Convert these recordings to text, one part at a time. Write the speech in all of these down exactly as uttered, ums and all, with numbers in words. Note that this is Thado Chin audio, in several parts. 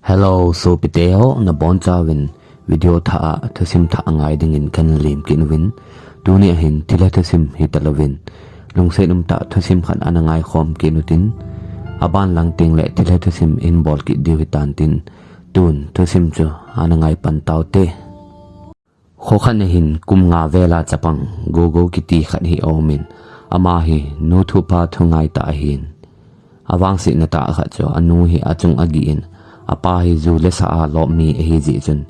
Hello, sopite ho, nabonchauvin video thah a thusim thah ngai dingin kahin lemkit uvin. Tuni ahin thilha thusim hitalouvin, lungset umtah thusim khat ana ngaikhom kit utin, aban lang tengle thilha thusim ihin bolkit diu hitan tin, tun thusim chu ana ngaipan taute. Kho khat nahin kum nga vela chapang Gogo kiti khat hi aumin, ama hi nu thu pa thu ngaitah ahin, avangsetna tah khat chu anu hi achung agih in, apa hi ju le sa a lop mi ahi jeh chun,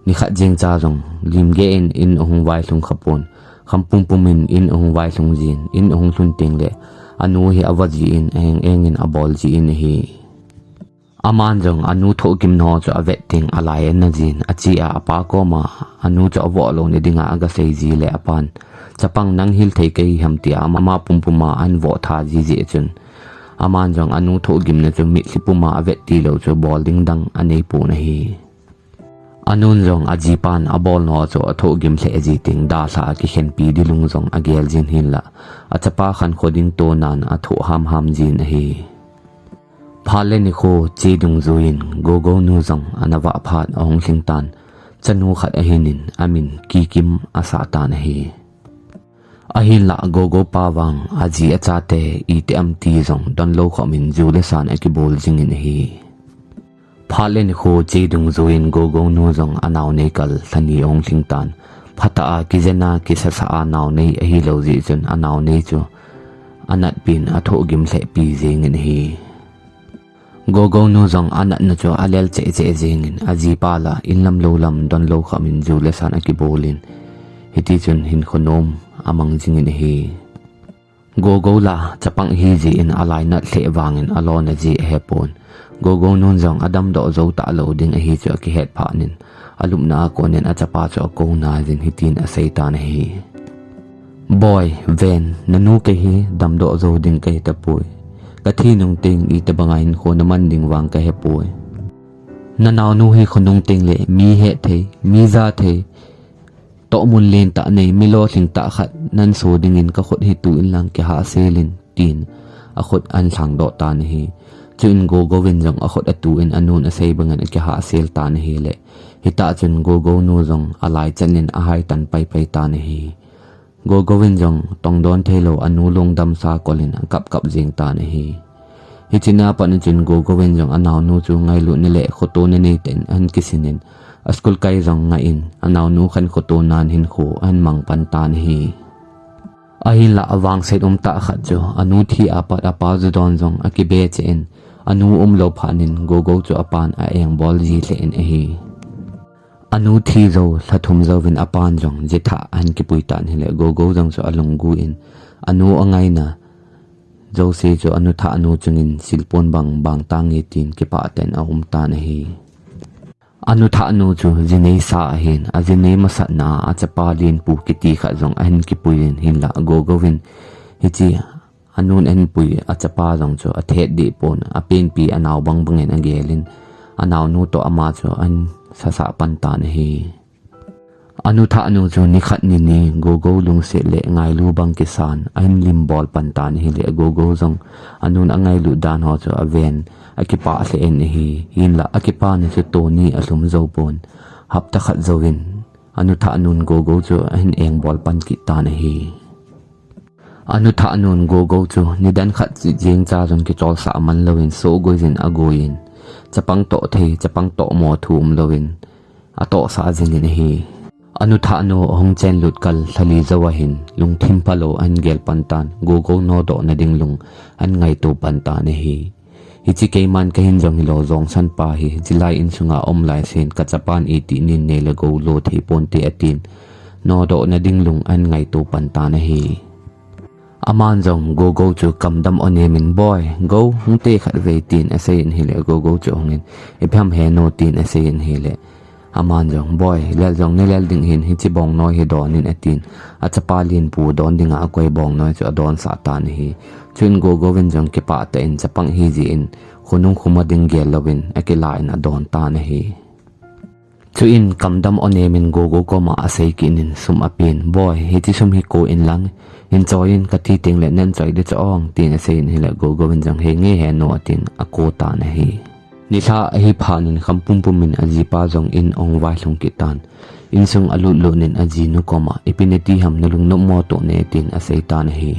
nikhat jengcha jong limgeh in in ahung vailhung khapon, kham pumpum in in ahung vailhung jin, in ahung lhun tengle anu hi avo jin, aeng eng in abol jin ahi. Aman jong anu thohgimna chu avet teng alai ana jin, ache a apa koma anu chu avoh louna dinga agasei jile apan, chapang nang hilthei kahi ham tia ama pumpuma ahin voh tha ji jeh chun, aman jong anu thohgimna chu mitlhi puma avet tilou chu bol ding dang aneipon ahi. Anun jong ajipan abolna chu athohgim lheh ji teng dalha a kikhenpi ding lung jong agel jin hinlah, achapa khankho ding tonan athoh hamham jin ahi. Phat le nikho che dungjuiyin Gogo nu jong ana vah phat ahung lhingtan, chanu khat ahinin amin Kikim asahtan ahi. Ahinlah Gogo pa vang aji achate iti am ti jong donlou khomin ju le san akibol jingin ahi. Phat le nikho che dungjuiyin Gogo nu jong anaonei kal lhani ahung lhingtan, phatah a kijena kisasa a naonei ahilou jeh chun anaonei chu anatpin athohgim lhehpi jengin ahi. Gogo nu jong anatna chu alel cheh cheh jengin, ajipa la inlam loulam donlou khomin ju le san akibolin, hitichun hinkho nom amang jingin ahi. Gogo la chapang ahijeh in alainat lheh vangin alona ji ahepon, Gogo nun jong adamdoh jou talou ding ahi chu akihet phatnin, alupna a konin achapa chu akouna jin hitin aseitan ahi. Boi, ven, nanu kei hi damdoh jou ding kahi tapoi. Kathi nung teng itobanga hinkho naman ding vang kahepoi. Nanaonu hi khonung tengle mi hethei, mi jathei, tohmun lentah nei, mi lolhingtah khat nanso dingin kakhut hi tu inlang kihahselin, tin akhut ahin lhangdoh tan ahi. Chuin Gogo vin jong akhut atuin anun asei bangin akihahsel tan ahile, hitah chun Gogo nu jong alaichanin ahaitan paipai tan ahi. Gogo vin jong tongdon theilou anu lungdamsa kolin akapkap jeng tan ahi. Hichena pat in chun Gogo vin jong anaonu chu ngailutna le khotona neitah in ahin kisinin, aschool kai jong ngah in, anaonu khankho tonan hinkho ahin mangpan tan ahi. Ahinlah avangset umtah khat chu anu thi apat apa judon jong akibe cheh in, anu umlou phatnin Gogo chu apan a-engbol ji lheh in ahi. Anu thi jou lha thum jouvin apan jong jithah ahin kipui tan ahile, Gogo jong chu alungguin, anu angaina jouse chu anu thahnu chungin silpon bang bang tange tin kipah tah in aum tan ahi. Anu thahnu chu jinei sa ahin, ajinei masatna a achapa lenpu kiti khat jong ahin kipuiyin hinlah, Gogo vin hiche anun ahin pui achapa jong chu athet dehpon, apenpi anao bangbangin agelin, anaonu toh ama chu ahin sasah pan tan ahi. Anu thahnu chu nikhat nini Gogo lungset le ngailu bang kisan ahin limbol pan tan ahile, Gogo jong anun angailut dan ho chu aven akipah lheh in ahi. Hinlah akipana chu tuni alhum joupon, hapta khat jouvin anu thahnun Gogo chu ahin engbol pan kit tan ahi. Anu thahnun Gogo chu nidan khat jengcha jong kicholsah man louvin sohgoiyin agoiyin, chapang toh thei, chapang toh mo thu umlouvin atohsah jingin ahi. Anu thahnu ahung chenlut kal lhali jou ahin, lungthim phalou ahin gel pan tan, Gogo nodohna ding lung ahin ngaito pan tan ahi. Hiche keiman kahin jong hilou, jongsanpa hi hilai insunga aum laisen, kachapan iti nin nei le gou lo thei ponte atin, nodohna ding lung ahin ngaito pan tan ahi. Aman jong Gogo chu kamdam onem in, Boi, gou hung te khatvei, tin aseiyin ahile, Gogo chu ahungin, Ipi ham henu, tin aseiyin ahile, aman jong, Boi, lel jong nalel ding ahin, hiche bongnoi hi donin, atin, achapa lenpu don dinga akoi bongnoi chu adonsah tan ahi. Chuin Gogo vin jong kipah tah in, chapang ahijeh in khonung khuma ding gel louvin akilah in adon tan ahi. Chuin kamdam onem in Gogo koma asei kit in sum apen, Boi, hiche sum hi ko inlang, hin choiyin, kathi tengle nahin choi ding chu ong, tin aseiyin ahile, Gogo vin jong, Henge henu, atin ako tan ahi. Nilhah ahi phat in kham pumpum in ajipa jong in ahung vailhung kit tan. Insung alut lut in ajinu koma, "Ipi nati ham, nalung nommo toh ne?" tin asei tan ahi.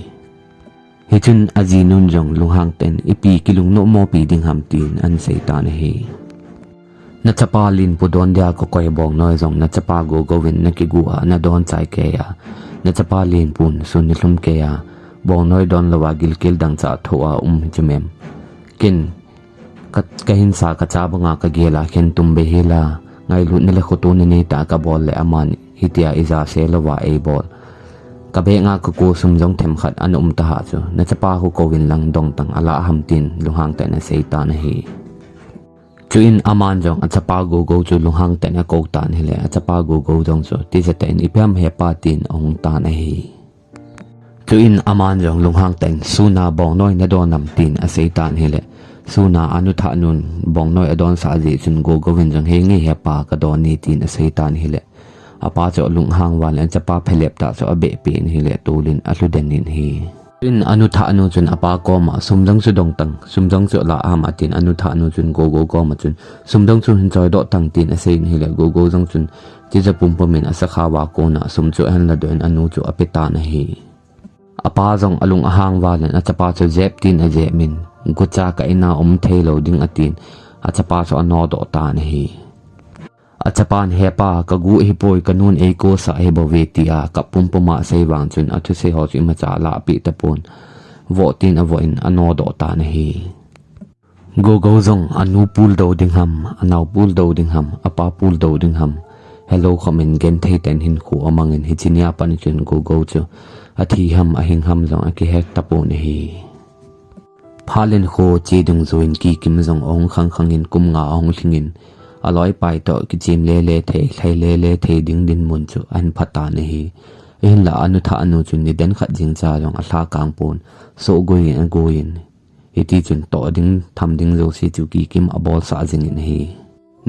Hichun ajinun jong lunghang tah in, "Ipi kilung nommo pi ding ham?" tin ahin sei tan ahi. "Nachapa Lenpu don dia kakoi, Bongnoi jong nachapa Gogo in nakigu a nadon chai kei a, nachapa Lenpun sun nilhum kei a, Bongnoi don louva gilkel dangchah thoh a um hichu mem. Ken ka, kahinsa kacha banga kagel a khentum bei hel a, ngailutna le khotona neitah a kabol le aman hitia ija se louva eibol. Kabeng a kakou sum jong themkhat ana um taha chu, nachapa khu kouvin lang dong tang, alah ham?" tin lunghang tah in asei tan ahi. Chuin aman jong achapa Gogo chu lunghang tah in akou tan ahile, achapa Gogo jong chu tija tah in, "Ipi ham hepa?" tin ahung tan ahi. Chuin aman jong lunghang tah in, "Suna Bongnoi nadon nam?" tin asei tan ahile, suna anuthah nun Bongnoi adonsah jeh chun Gogo in jong, "Henge hepa, kadon e," tin asei tan ahile, apa chu alunghang val in achapa phelep tah chu abeh peh in ahile, tol in alhu den in ahi. Chuin anuthah nu chun apa koma, "Sum jong chu dong tang, sum jong chu lah ham?" atin, anuthah nu chun Gogo koma chun, "Sum jong chu hin choidoh tang," tin asei in ahile, Gogo jong chun tija pumpum in asakha uva kona sum chu ahin ladoh in anu chu ape tan ahi. Apa jong alung ahang val in achapa chu jep tin ajep in, "Gucha ka in a um thei lou ding," atin, achapa chu anodoh tan ahi. Achapan, "Hepa, kagu ahipoi, kanun eikousah ahi bou ve," tia kap pumpum a asei vang chun athusei ho chu imacha alah peh tapon, voh tin avoh in anodoh tan ahi. Gogo jong anu puldou ding ham, anao puldou ding ham, apa puldou ding ham, helou khom in genthei tah in hinkho amang in, hiche nia pat in chun Gogo chu athi ham ahing ham jong akihet tapon ahi. Phat len kho che dungjuiyin Kikim jong ahung khang khang in kum nga ahung lhing in, aloi apai toh kichem lele thei, lhai lele thei ding dinmun chu ahin pha tan ahi. Ahinlah anuthah nu chun niden khat jing cha jong alha kang pon, sohgui in agui in, hiti chun toh ding tham ding jouse chu Kikim abolsah jing in ahi.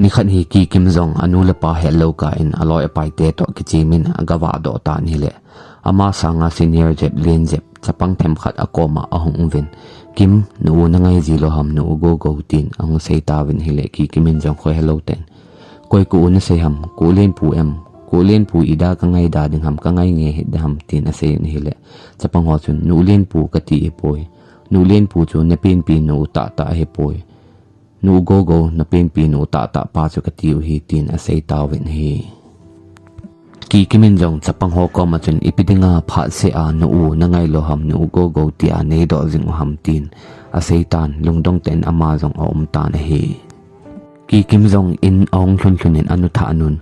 Nikhat hi Kikim jong anu le apa hetlou kah in aloi apai te toh kichem in agavah doh tan ahile, ama sanga senior jep, len jep, chapang themkhat akoma ahung uvin, "Kim, na u nangai ji lou ham, na u Gogo?" tin ahung sei tauvin ahile, Kikim in jong khoi helou tah in, "Koi ka u nasei ham, ka u Lenpu em? Ka u Lenpu ida kangai da ding ham, kangai nge hih ding ham?" tin asei in ahile, chapang ho chun, "Na u Lenpu kati ahipoi. Na u Lenpu chu napenpi na u tahtah ahipoi. Na u Gogo napenpi na u tahtah pa chu kati u ahi," tin asei tauvin ahi. Kikim in jong chapang ho koma chun, "Ipi dinga phat seh a na u nangai lou ham, na u Gogo tia neidoh jing u ham?" tin asei tan, lungdong tah in ama jong aum tan ahi. Kikim jong in ahung lhun lhun in anuthah nun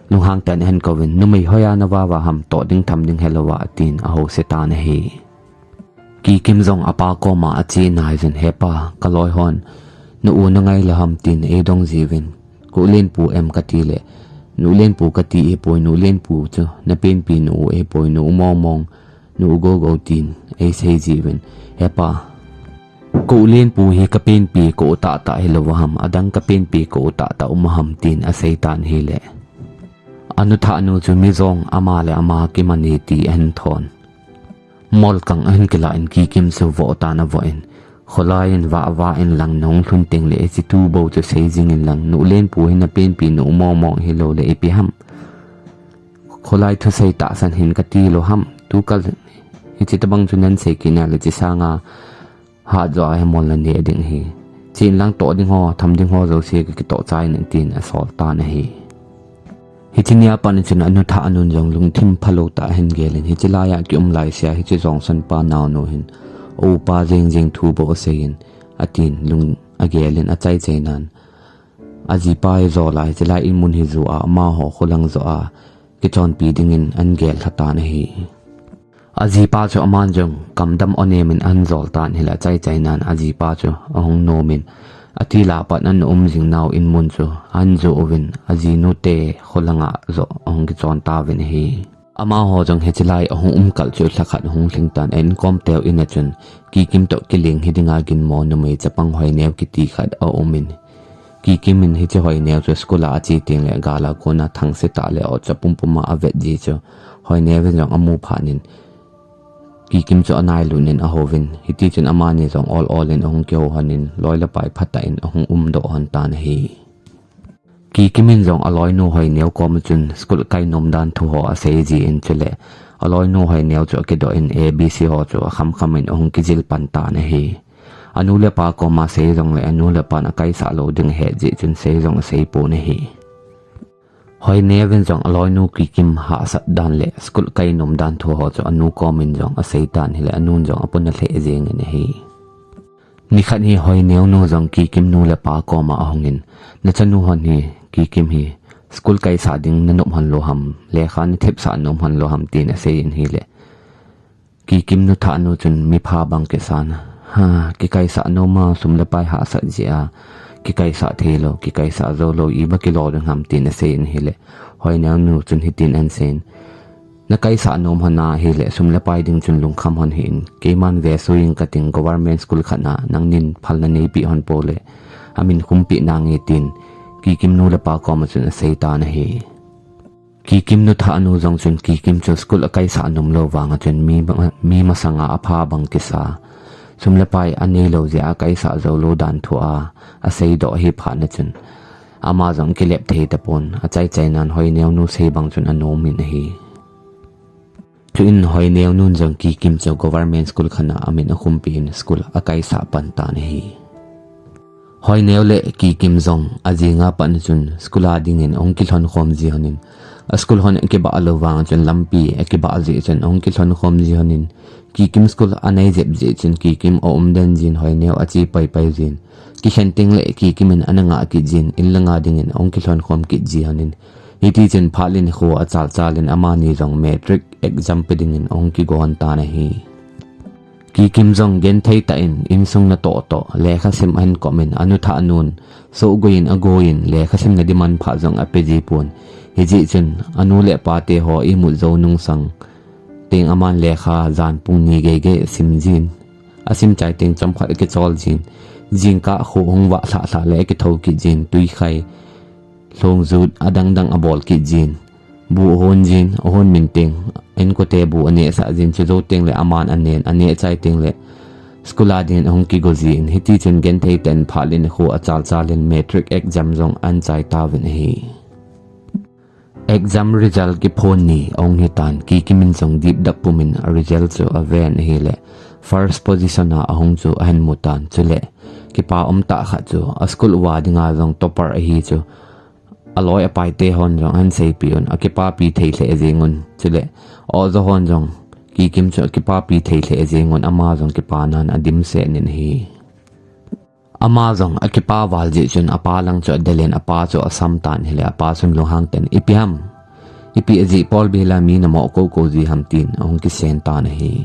lunghang tah in ahin kouvin, "Numei hoiya nava uva ham, toh ding tham ding helou va?" tin ahouse tan ahi. Kikim jong apa koma ache nai jin, "Hepa, kaloi hon na u nangai lou ham tin eidong jiuvin, ka u Lenpu em kati le, na u Lenpu kati ahipoi, na u Lenpu chu napenpi na u ahipoi, na u mong mong, na u Gogo tin eisei jiuvin. Hepa, ka u Lenpu hi kapenpi, ka u tahtah hilou ham, adang kapenpi, ka u tahtah um ham?" tin asei tan ahile, anuthah nu chu mi jong ama le ama kiman e ti ahin thon. Molkang ahin kilah in Kikim chu voh tan avoh in, "Kholai in vah vah in lang, nahung lhun teng le hiche thu bou chu sei jing in lang, na u Lenpu hi napenpi na u mong mong hilou le ipi ham? Kholai thusei tahsan hin kati lou ham? Tukal hiche tabang chu nan sei kit na le hiche sanga hat joh a hi mol naneh ding ahi. Chen lang, toh ding ho, tham ding ho jouse kakitoh chai in," tin asol tan ahi. Hiche nia pat in chun anuthah nun jong lungthim phalou tah ahin gel in, "Hiche laiya kium lai sea, hiche Jongson pa naonu hin aupa jeng jeng thu bou asei in," atin lung agel in achai chai nan, ajipa hi jol a hiche lai in mun hi ju a amaho kholang joh a kichonpi dingin ahin gel lha tan ahi. Ajipa chu aman jong kamdam onem in ahin jol tan ahile, achai chai nan ajipa chu ahung nom in, atil a pat ana um jing nau in mun chu ahin joh uvin, ajinu te kholang a joh ahung kichon tauvin ahi. Amaho jong hiche lai ahung um kal chu lhakhat ahung lhing tan, a inkom teu in a chun Kikim toh kiling hi dinga ginmo numei chapang Hoineu kiti khat aum in, Kikim in hiche Hoineu chu school a ache teng le gal a kona thangse tah le ocha pumpum a avet ji chu Hoineu in jong amu phat in, Kikim chu anailut in ahouvin, hitichun amani jong ol ol in ahung kihou lhonin, loi le pai phatah in ahung umdoh lhon tan ahi. Kikim in jong aloinu Hoineu koma chun school kai nom dan thu ho asei jin, chule aloinu Hoineu chu akidoh in A B C ho chu akham kham in ahung kijil pan tan ahi. Anu le apa koma sei jongle anu le apan akaisah lou ding ahet jeh chun sei jong asei pon ahi. Hoineu in jong aloinu Kikim hahsat dan le school kai nom dan thu ho chu anu komin jong asei tan ahile anun jong apuna lheh jeng in ahi. Nikhat hi Hoineu nu jong Kikim nu le apa koma ahungin, nachanu hon hi, Kikim hi school kaisah ding nanop lhon lou ham, lekha nathepsah nom lhon lou ham tin asei in ahile, Kikim nuthah nu chun mipha bang kisan, ha, kikaisah nom a, sum le pai hahsat jeh a kikaisah theilou, kikaisah joulou iba kilo ding ham tin asei in ahile, Hoineu nu chun hitin ahin seiyin, nakaisah nom lhon ahile sum le pai ding chun lungkham lhon hih in, keiman vesui ing kating, government school khat a nangnin phalna neipeh lhon pou le amin khumpi nange tin Kikim nu le apa koma chun asei tan ahi. Kikim nuthah nu jong chun Kikim chu school akaisah nom lou vanga chun mi, mi masanga apha bang kisa, sum le pai aneilou jeh a akaisah joulou dan thu a aseidoh ahi phat na chun, ama jong kilep thei tapon, achaichai nan Hoineu nu sei bang chun anom in ahi. Chuin Hoineu nun jong Kikim chu government school khat a amin akhumpi in school akaisah pan tan ahi. Hoineu le Kikim jong ajing a pat na chun school a dingin ahung kilhon khom ji lhonin, a school hon akibah lou vang chun lampi akibah jeh chun ahung kilhon khom ji lhonin, Kikim school anei jep jeh chun Kikim aum den jin, Hoineu ache pai pai jin, kikhen teng le Kikim in ana ngah kit jin, in langa dingin ahung kilhon khom kit ji lhonin, hitichun phat le nikho achal chal in amani jong matric exam pe dingin ahung kigon tan ahi. Kikim jong genthei tah in insung natoh toh lekha sim ahin kom in, anuthah nun sohgui in agui in lekha simna ding manpha jong ape ji pon. Hijeh chun anu le apa te ho imut jou nung sang teng aman lekha jan pung ni gei gei asim jin. Asim chai teng chomkhat akichol jin. Jingkah kho hung vah lhah lhah le akitho kit jin, tui khai, lhong jut adang dang abol kit jin. Bu ahon jin, ahon min teng, inkote bu anehsah jin, chujou teng le aman anen, aneh chai teng le school a dingin ahung kigo jin, hitichun genthei tah in phat le nikho achal chal in matric exam jong ahin chai tauvin ahi. Exam result kiphon ni ahung hitan, Kikim in jong dipdap pum in a result chu aven ahile, first position a ahung chu ahin mu tan, chule kipa um tah khat chu a school uva dinga jong topper ahi chu aloi apai te hon jong ahin seipeh un, akipapi thei lheh jeng un, chule oja hon jong Kikim chu akipapi thei lheh jeng un, ama jong kipa nan adimset in ahi. Ama jong akipa val jeh chun apa lang chu adel in apa chu asam tan ahile, apa chun lunghang tah in, ipi ham, ipi ajeh pol bela mi namo kou kou ji ham tin ahung kisen tan ahi.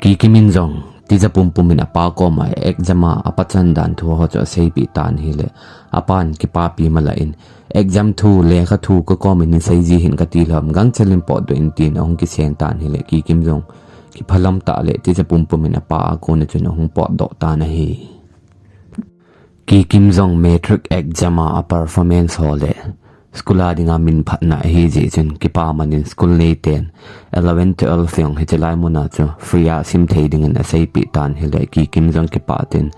Kikim in jong tija pumpum in apa koma exam a apachan dan thu ho chu aseipeh tan ahile, apan kipapi mala in, exam thu, lekha thu kakom in hin sei ji hih in kati lhom, gangchel in potdoh in tin ahung kisen tan ahile, Kikim jong kiphalam tah le tija pumpum in apa a kona chun ahung potdoh tan ahi. Kikim jong matric exam a a performance ho le school a dinga min phatna ahi jeh chun kipa man in school neiten eleven twelve jong hiche lai mun a chu free a sim thei dingin aseipeh tan ahile, Kikim jong kipah tah in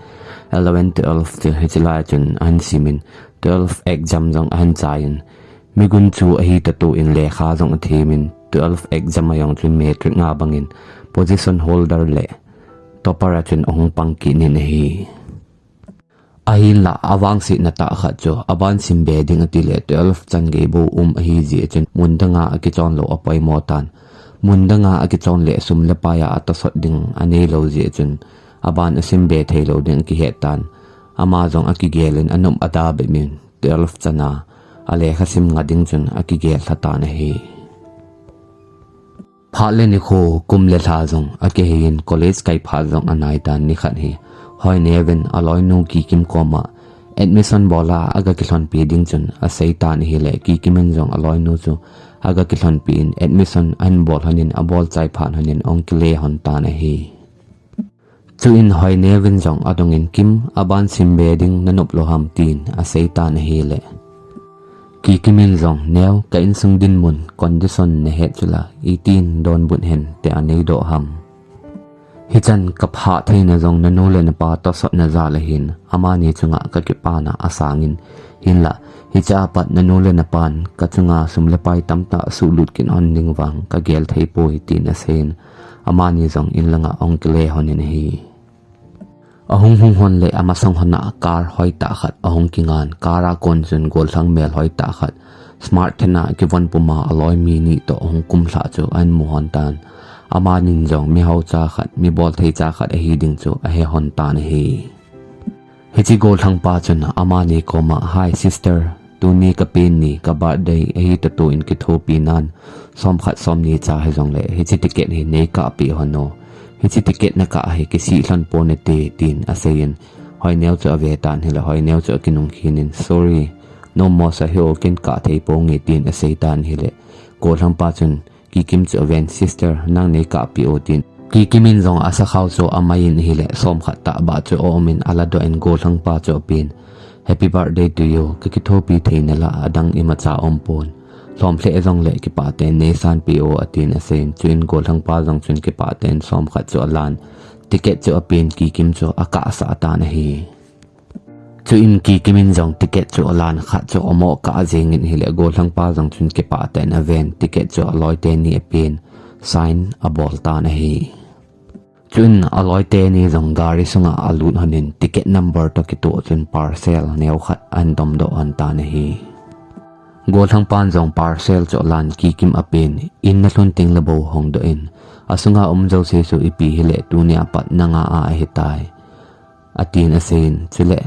eleven twelve chu hiche lai chun ahin sim in, twelve exam jong ahin chai in, migunchu ahi tah toh in lekha jong athem in, twelve exam a jong chu matric nga bang in position holder le topper a chun ahung pang kit in ahi. Ahinlah avangsetna tah khat chu aban sim be ding ati le twelve chan gei bou um ahi jeh chun mun dang a akichon lou apoimo tan. Mun dang a akichon le sum le pai a atosot ding anei lou jeh chun aban asim be thei lou ding akihet tan. Ama jong akigel in anop ada bep in twelve chan a alekha sim nga ding chun akigel lha tan ahi. Phat le nikho, kum le lha jong akihei in college kai phat jong anai tan, nikhat hi Hoineu in aloinu Kikim koma admission bol a aga kilhonpi ding chun asei tan ahile, Kikim in jong aloinu chu aga kilhonpi in admission ahin bol lhon in abol chai phat lhon in ahung kile lhon tan ahi. Chuin Hoineu in jong adong in, Kim, aban sim be ding nanop lou ham, tin asei tan ahile, Kikim in jong, "Neo, ka insung dinmun condition nahet chula, itin donbut hen," tia anei doh ham. Hichan ka phah theina jong nanu le napa tosot na jal ahin, amani chunga ka kipana asangin, hinlah, hiche apat nanu le napan ka chunga sum le pai tamtah suhlut kit hon ding vang ka gel thei poi, tin aseiyin, amani jong in langa ahung kile hon in ahi. Ahung hung hon le amasang hon a car hoitah khat ahung kingan, car a kon chun gollhang mel hoitah khat, smart thena kivon puma aloi mi ni toh ahung kumlhah chu ahin mu hon tan. Amanin jong mi haucha khat, mi bolthei cha khat ahi ding chu ahe hon tan ahi. Hiche gollhang pa chun amani koma, "Hi sister, tuni ka pen ni, ka birthday ahi tatuh in kithopi nan, som khat som ni cha hijongle, hiche ticket hi nei kahpeh hon o. Hiche ticket na kah hi kisih lhon pon nate," tin aseiyin, Hoineo chu ave tan ahile, Hoineo chu akinung khin in, "Sorry, no more sa hi o, ken kah thei ponge," tin asei tan ahile, gollhang pa chun, Kikim chu aven, "Sister, nang nei kahpeh o," tin. Kikim in jong asakhao chu amai in ahile, som khat tah bah chu aum in aladoh in gollhang pa chu apen. "Happy birthday to you. Ka kithopi theina lah adang imacha umpon. Lhom lheh jongle kipah tah in nei sanpeh o," atin aseiyin. Chuin gollhang pa jong chun kipah tah in som khat chu alan. Ticket chu apen, Kikim chu akahsah tan ahi. Chuin Kikim in jong ticket chu alan, khat chu amo kah jengin ahile, gollhang pa jong chun kipah tah in aven, ticket chu aloi teni apen, sign abol tan ahi. Chuin aloi teni jong gari sunga alut hon in, ticket number toh kitoh chun parcel neo khat ahin domdoh hon tan ahi. Gollhang pan jong parcel chu alan, Kikim apen, "In nalhun teng le bou hongdoh in, asunga um jouse chu ipi hile tunia pat nanga a ahitai," atin aseiyin, chule,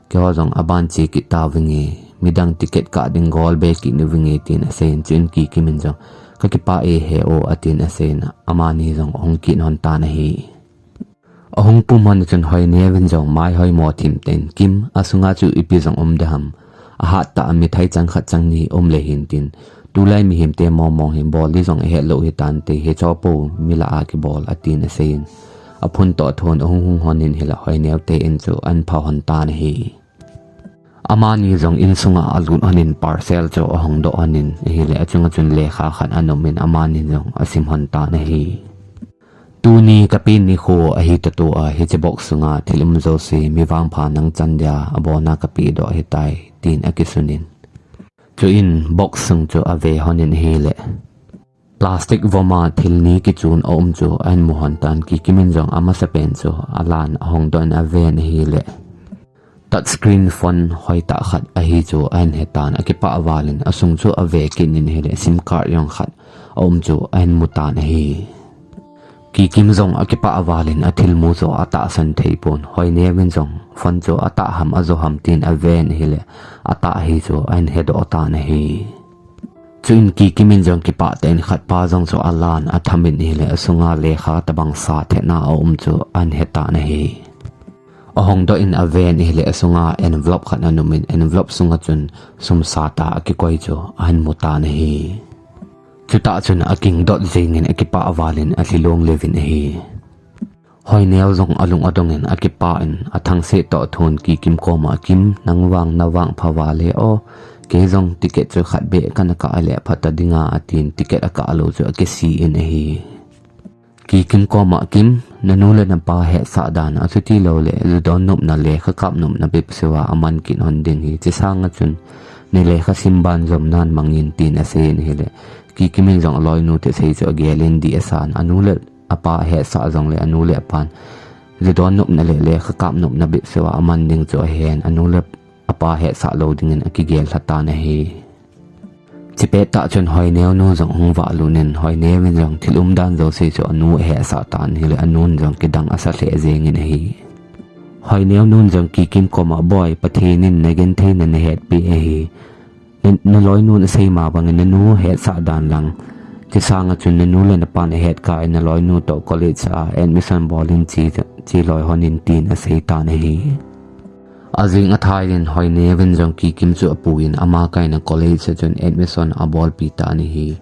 "Keiho jong aban che kit tauvinge, midang ticket kah ding gol be kit nauvinge," tin aseiyin, chuin Kikim in jong, "Ka kipah e, he o," atin aseiyin, amani jong ahung kit hon tan ahi. Ahung pum hon chun Hoineo in jong mai hoimo thim tah in, "Kim, asunga chu ipi jong um ding ham? Ahat tah a mithai chang khat chang ni um le hin," tin, "Tulai mihemte mong mong hi bol ding jong ahet lou hitante, hicheho pou mi lah a kibol," atin aseiyin, aphun toh athon ahung hung hon in ahile, Hoineo te in chu ahin pha hon tan ahi. Amani jong insunga alut hon in parcel chu ahongdoh hon in ahile, achunga chun lekha khat ahin um in amani jong asim hon tan ahi. "Tuni ka pen nikho ahi tatuh a, hiche box sunga thil um jouse mi vangpha nang chan dia abona kapehdoh ahitai," tin akisun in. Chuin box sung chu ave hon in ahile, plastic vom a thil ni kichun aum chu ahin mu hon tan, Kikim in jong amasapen chu alan ahongdoh in aven ahile, touch screen phone hoitah khat ahi chu ahin he tan, akipah val in asung chu ave kit in ahile, sim card jong khat aum chu ahin mu tan ahi. Kikim jong akipah val in athilmu chu atahsan thei pon, Hoineo in jong phone chu atah ham ajo ham tin aven ahile, atah ahi chu ahin hedoh tan ahi. Chuin Kikim in jong kipah tah in khatpa jong chu alan atham in ahile, asunga lekha tabang sa thena aum chu ahin he tan ahi. Ahongdoh in aven ahile, asunga envelope khat ahin um in, envelope sunga chun sum satah a kikoi chu ahin mu tan ahi. Chutah chun akingdot jengin akipah val in alhilong leuvin ahi. Hoineo jong alung adong in akipah in athangse toh athon Kikim koma, "Kim, nang vang na vangpha val e o, kei jong ticket chu khat beh kana kah le phata dinga," atin ticket akah lou chu akisih in ahi. Kikim koma, "Kim, nanu le napa hetsah dan a, chuti loule ju don nopna, lekha kap nopna bepseh a aman kit hon ding hi, hiche sanga chun nei lekha sim ban jom nan mangin," tin aseiyin ahile, Kikim in jong aloinu thusei chu agel in dih asan, anu le apa hetsah jongle anu le apan ju don nopna le lekha kap nopna bepseh a aman ding chu ahen, anu le apa hetsah lou dingin akigel lha tan ahi. Chupet tah chun Hoineo nu jong ahung vah lut in, Hoineo in jong thil umdan jouse chu anu ahetsah tan ahile, anun jong kidang asa lheh jengin ahi. Hoineo nun jong Kikim koma, "Boi, Pathen in nagentheina nahetpeh ahi. Na, naloinun asei ma bangin nanu hetsah dan lang, hiche sanga chun nanu le napan ahet kah in naloinu toh college a admission bol in che, che loi hon in," tin asei tan ahi. Ajing athai in Hoineo in jong Kikim chu apuiyin ama kaina college a chun admission abolpi tan ahi.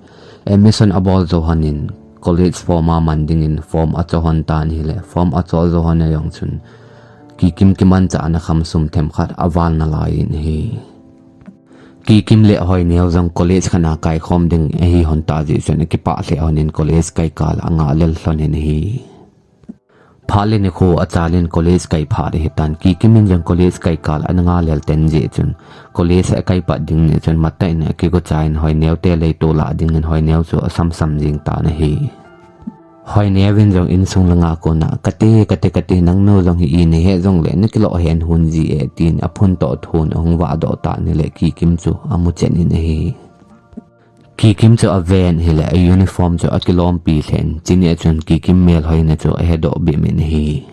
Admission abol jou hon in college form aman dingin form acho hon tan ahile, form acho jou hon a jong chun Kikim kimanchahna kham sum themkhat aval nalai in ahi. Kikim le Hoineu jong college khat a kaikhom ding ahi hon ta jeh chun akipah lheh hon in college kai kal a angah lel lhon in ahi. Phat le nikho achal in college kai phat ahi tan. Kikim in jong college kai kal ana ngah lel ten jeh chun college akai pat ding ni chun matah in akigo cha in Hoineu te lei toh lah ding in Hoineu chu asam sam jing tan ahi. Hoineu in jong insung langa kona, "Kate, kate, kate, nangnu jong hi i nahet jong le, nakilou hen hun ji e," tin aphun toh thun ahung vah doh tan ahile Kikim chu amu chen in ahi. Kikim chu aven ahile, a uniform chu akilompi lhen, chuni a chun Kikim melhoina chu ahedoh bim in ahi.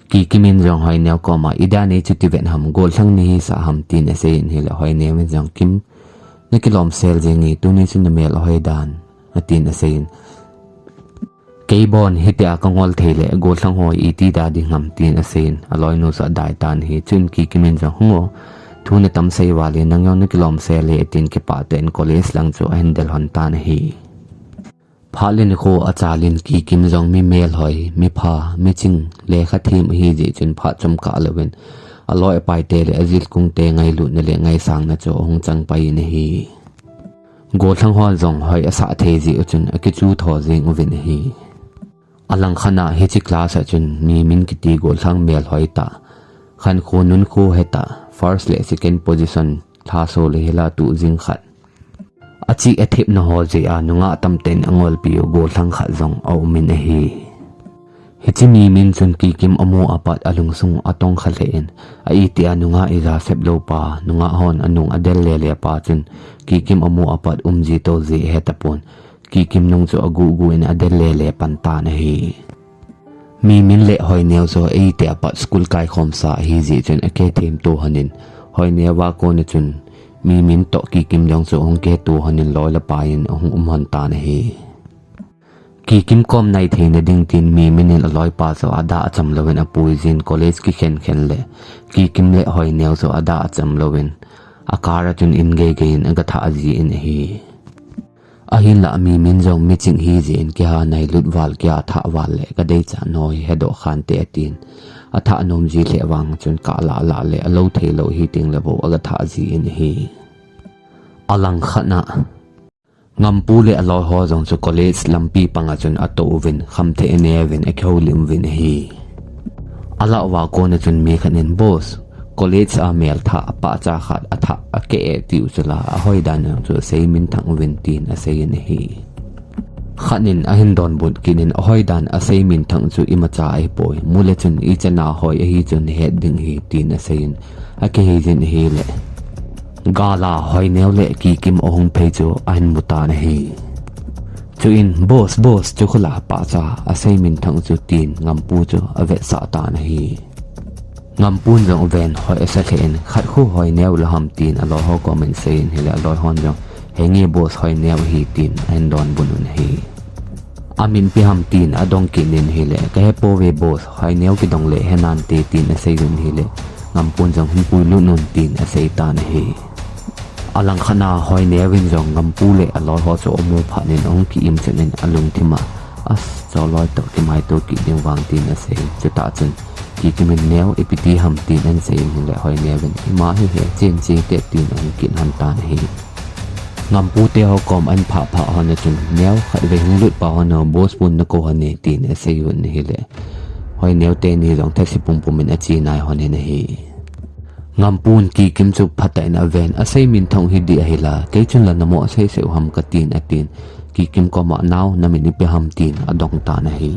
Kikim in jong Hoineu koma, "Idan ei chu ti vet ham, gollhang nahi sah ham," tin asei in ahile, Hoineu in jong, "Kim, nakilom sel jeng e, tuni chu namel ahoi dan," atin asei in. "Kei bon hitia kangol thei le, gollhang ho iti da ding ham," tin asei in, aloinu chu adai tan ahi. Chun Kikim in jong, "Hung o, thu natam sei val e, nang jong nakilom sel e," tin kipah tah in college lang chu ahin del hon tan ahi. Phat le nikho achal in Kikim jong mi melhoi, mi pha, mi ching, lekha them ahi jeh chun phat chomkhat louvin aloi apai te le ajilkung te ngailutna le ngaisangna chu ahung chang pai in ahi. Gollhang hon jong hoi asah thei jeh u chun akichu tho jeng uvin ahi. Alangkhat a hiche class a chun Mimin kiti gollhang melhoi tah, khankho nunkho hetah, first le second position lhaso le hila tuh jing khat, achih athepna ho jeh a nungah tamtah in angolpi u gollhang khat jong aum in ahi. Hiche Mimin chun Kikim amu apat alungsung atongkha lheh in, a itia nungah ija sep lou pa, nungah hon anung adel lele pa chun Kikim amu apat um ji to ji ahe tapon, Kikim nung chu aguh guh in adel lele pan tan ahi. Mimin le Hoineu chu eiti apat school kaikhom sa ahi jeh chun akithemto hon in, Hoineu a kona chun Mimin toh Kikim jong chu ahung kihto hon in loi le pai in ahung um hon tan ahi. Kikim kom nai theina ding tin Mimin in aloipa chu adah acham louvin apui jin college kikhen khen le Kikim le Hoineu chu adah acham louvin a car a chun in gei gei in aga thah ji in ahi. Ahinlah Mimin jong miching hi jeh in kiha nai lut val kia thah val le ka deicha noi hedoh khante atin. Athah nom ji lheh vang chun kah lah lah le alou thei lou hi teng le bou aga thah ji in ahi. Alangkhat a Ngampu le aloi ho jong chu college lampi panga chun ato uvin, khamthei aneuvin, akihoulim uvin ahi. Alah uva kona chun mi khat in, "Boss, college a mel thah, pahcha khat athah, akeh e," tiu chula, ahoidan jong chu asei minthang uvin tin asei in ahi. Khat in ahin donbut kit in, "Ahoidan asei minthang chu imacha ahipoi, mu le chun ichan a hoi ahi chun het ding ahi," tin asei in, akihei jin ahile, gal a Hoineu le Kikim ahung phei chu ahin mu tan ahi. Chuin, "Boss, boss, chu khula pahcha asei minthang chu," tin Ngampu chu avetsah tan ahi. Ngampun jong aven hoi asa lheh in, "Khat khu Hoineu la ham?" tin aloi ho kom in asei in ahile, aloi hon jong, "Henge boss, Hoineu ahi," tin ahin donbut un ahi. "Amin ipi ham?" tin adong kit in ahile, "Kahe pouve boss, Hoineu kidong le henante," tin asei un ahile, Ngampun jong, "Hin puilut un," tin asei tan ahi. Alangkhat a Hoineu in jong Ngampu le aloi ho chu amu phat in ahung ki-im chun in alungthim a, "As, choloi toh kimaito kit ding vang," tin asei. Chutah chun Kikim in, "Neu, ipi ti ham?" tin ahin sei in ahile, Hoineu in, "Ima hi he, chen che te," tin ahung kit hon tan ahi. Ngampu te ho kom ahin phah phah hon a chun, "Neu, khatvei hung lut pah hon o, boss pun nakou hon e," tin asei un ahile, Hoineu teni jong thase pumpum in ache nai hon in ahi. Ngampun Kikim chu phatah in aven, "Asei minthang hi dih ahi la, kei chun la namo asei sei u ham ka tin," atin. Kikim koma, "Nau, namin ipi ham?" tin adong tan ahi.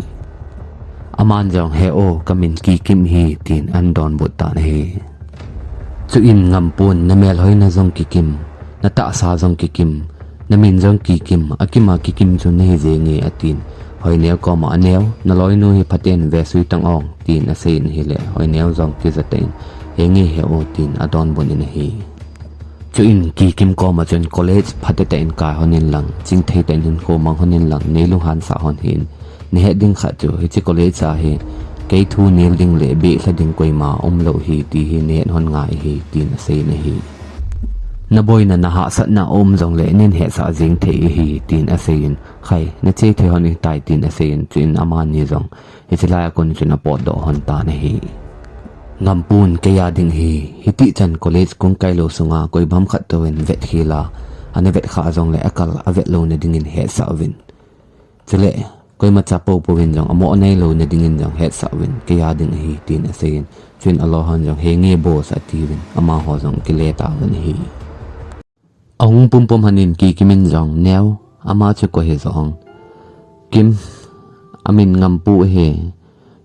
Aman jong, "He o, kamin Kikim ahi," tin ahin donbut tan ahi. Chuin Ngampun, "Namelhoina jong Kikim, natahsa jong Kikim, namin jong Kikim, akim a Kikim chu nahi jenge," atin. Hoineu koma, "Aneu, naloinu hi phaten vesui tang o," tin asei in ahile, Hoineu jong kija tah in, "Henge he o," tin adonbut in ahi. Chuin Kikim koma chun, "College phatah in kai hon in lang, chingthei tah in hinkho mang hon in lang, nei lunghan sah hon hih in, nahet ding khat chu, hiche college a hi, kei thu nel ding le behlha ding koima umlou hi, ti hi nahet hon ngai hi," tin asei in ahi. "Naboina nahahsatna aum jongle, nen hetsah jeng thei ahi," tin asei in, "Khai, nache thei hon ahitai," tin asei in, chuin amani jong hiche lai a kon chun apotdoh hon tan ahi. Ngampu in kei a ding ahi, hiti chan college kong kai lou sunga koi bang khat touvin vet khel a, ana vet kha jongle akal a vet louna dingin hetsah uvin. Chule, koimacha poupou vin jong amo anei louna dingin jong hetsah uvin, kei a ding ahi, tin aseiyin. Chuin aloi hon jong, henge boss, atiuvin, amaho jong kile tauvin ahi. Ahung pumpum hanin Kikim in jong, neo, ama chu koi hi jong. Kim, amin Ngampu ahi.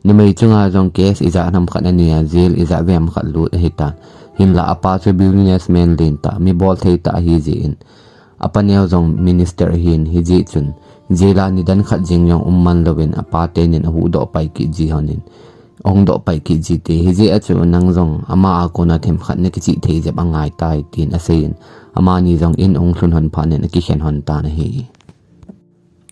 Numei chunga jong case ijat ham khat anei a, jail ijat vem khat lut ahitan. Hinlah apa chu businessman lentah, mi bolthei tah ahi jeh in. Apa neo jong minister ahin, hijeh chun jail a nidan khat jeng jong um man louvin, apa tenin ahuhdoh pai kit ji honin. Ahung doh pai kit jite, hijeh a chu nang jong ama a kona themkhat nakichih thei jep angai tai, tin aseiyin. Amani jong in ahung lhun hon phatnin akikhen hon tan ahi.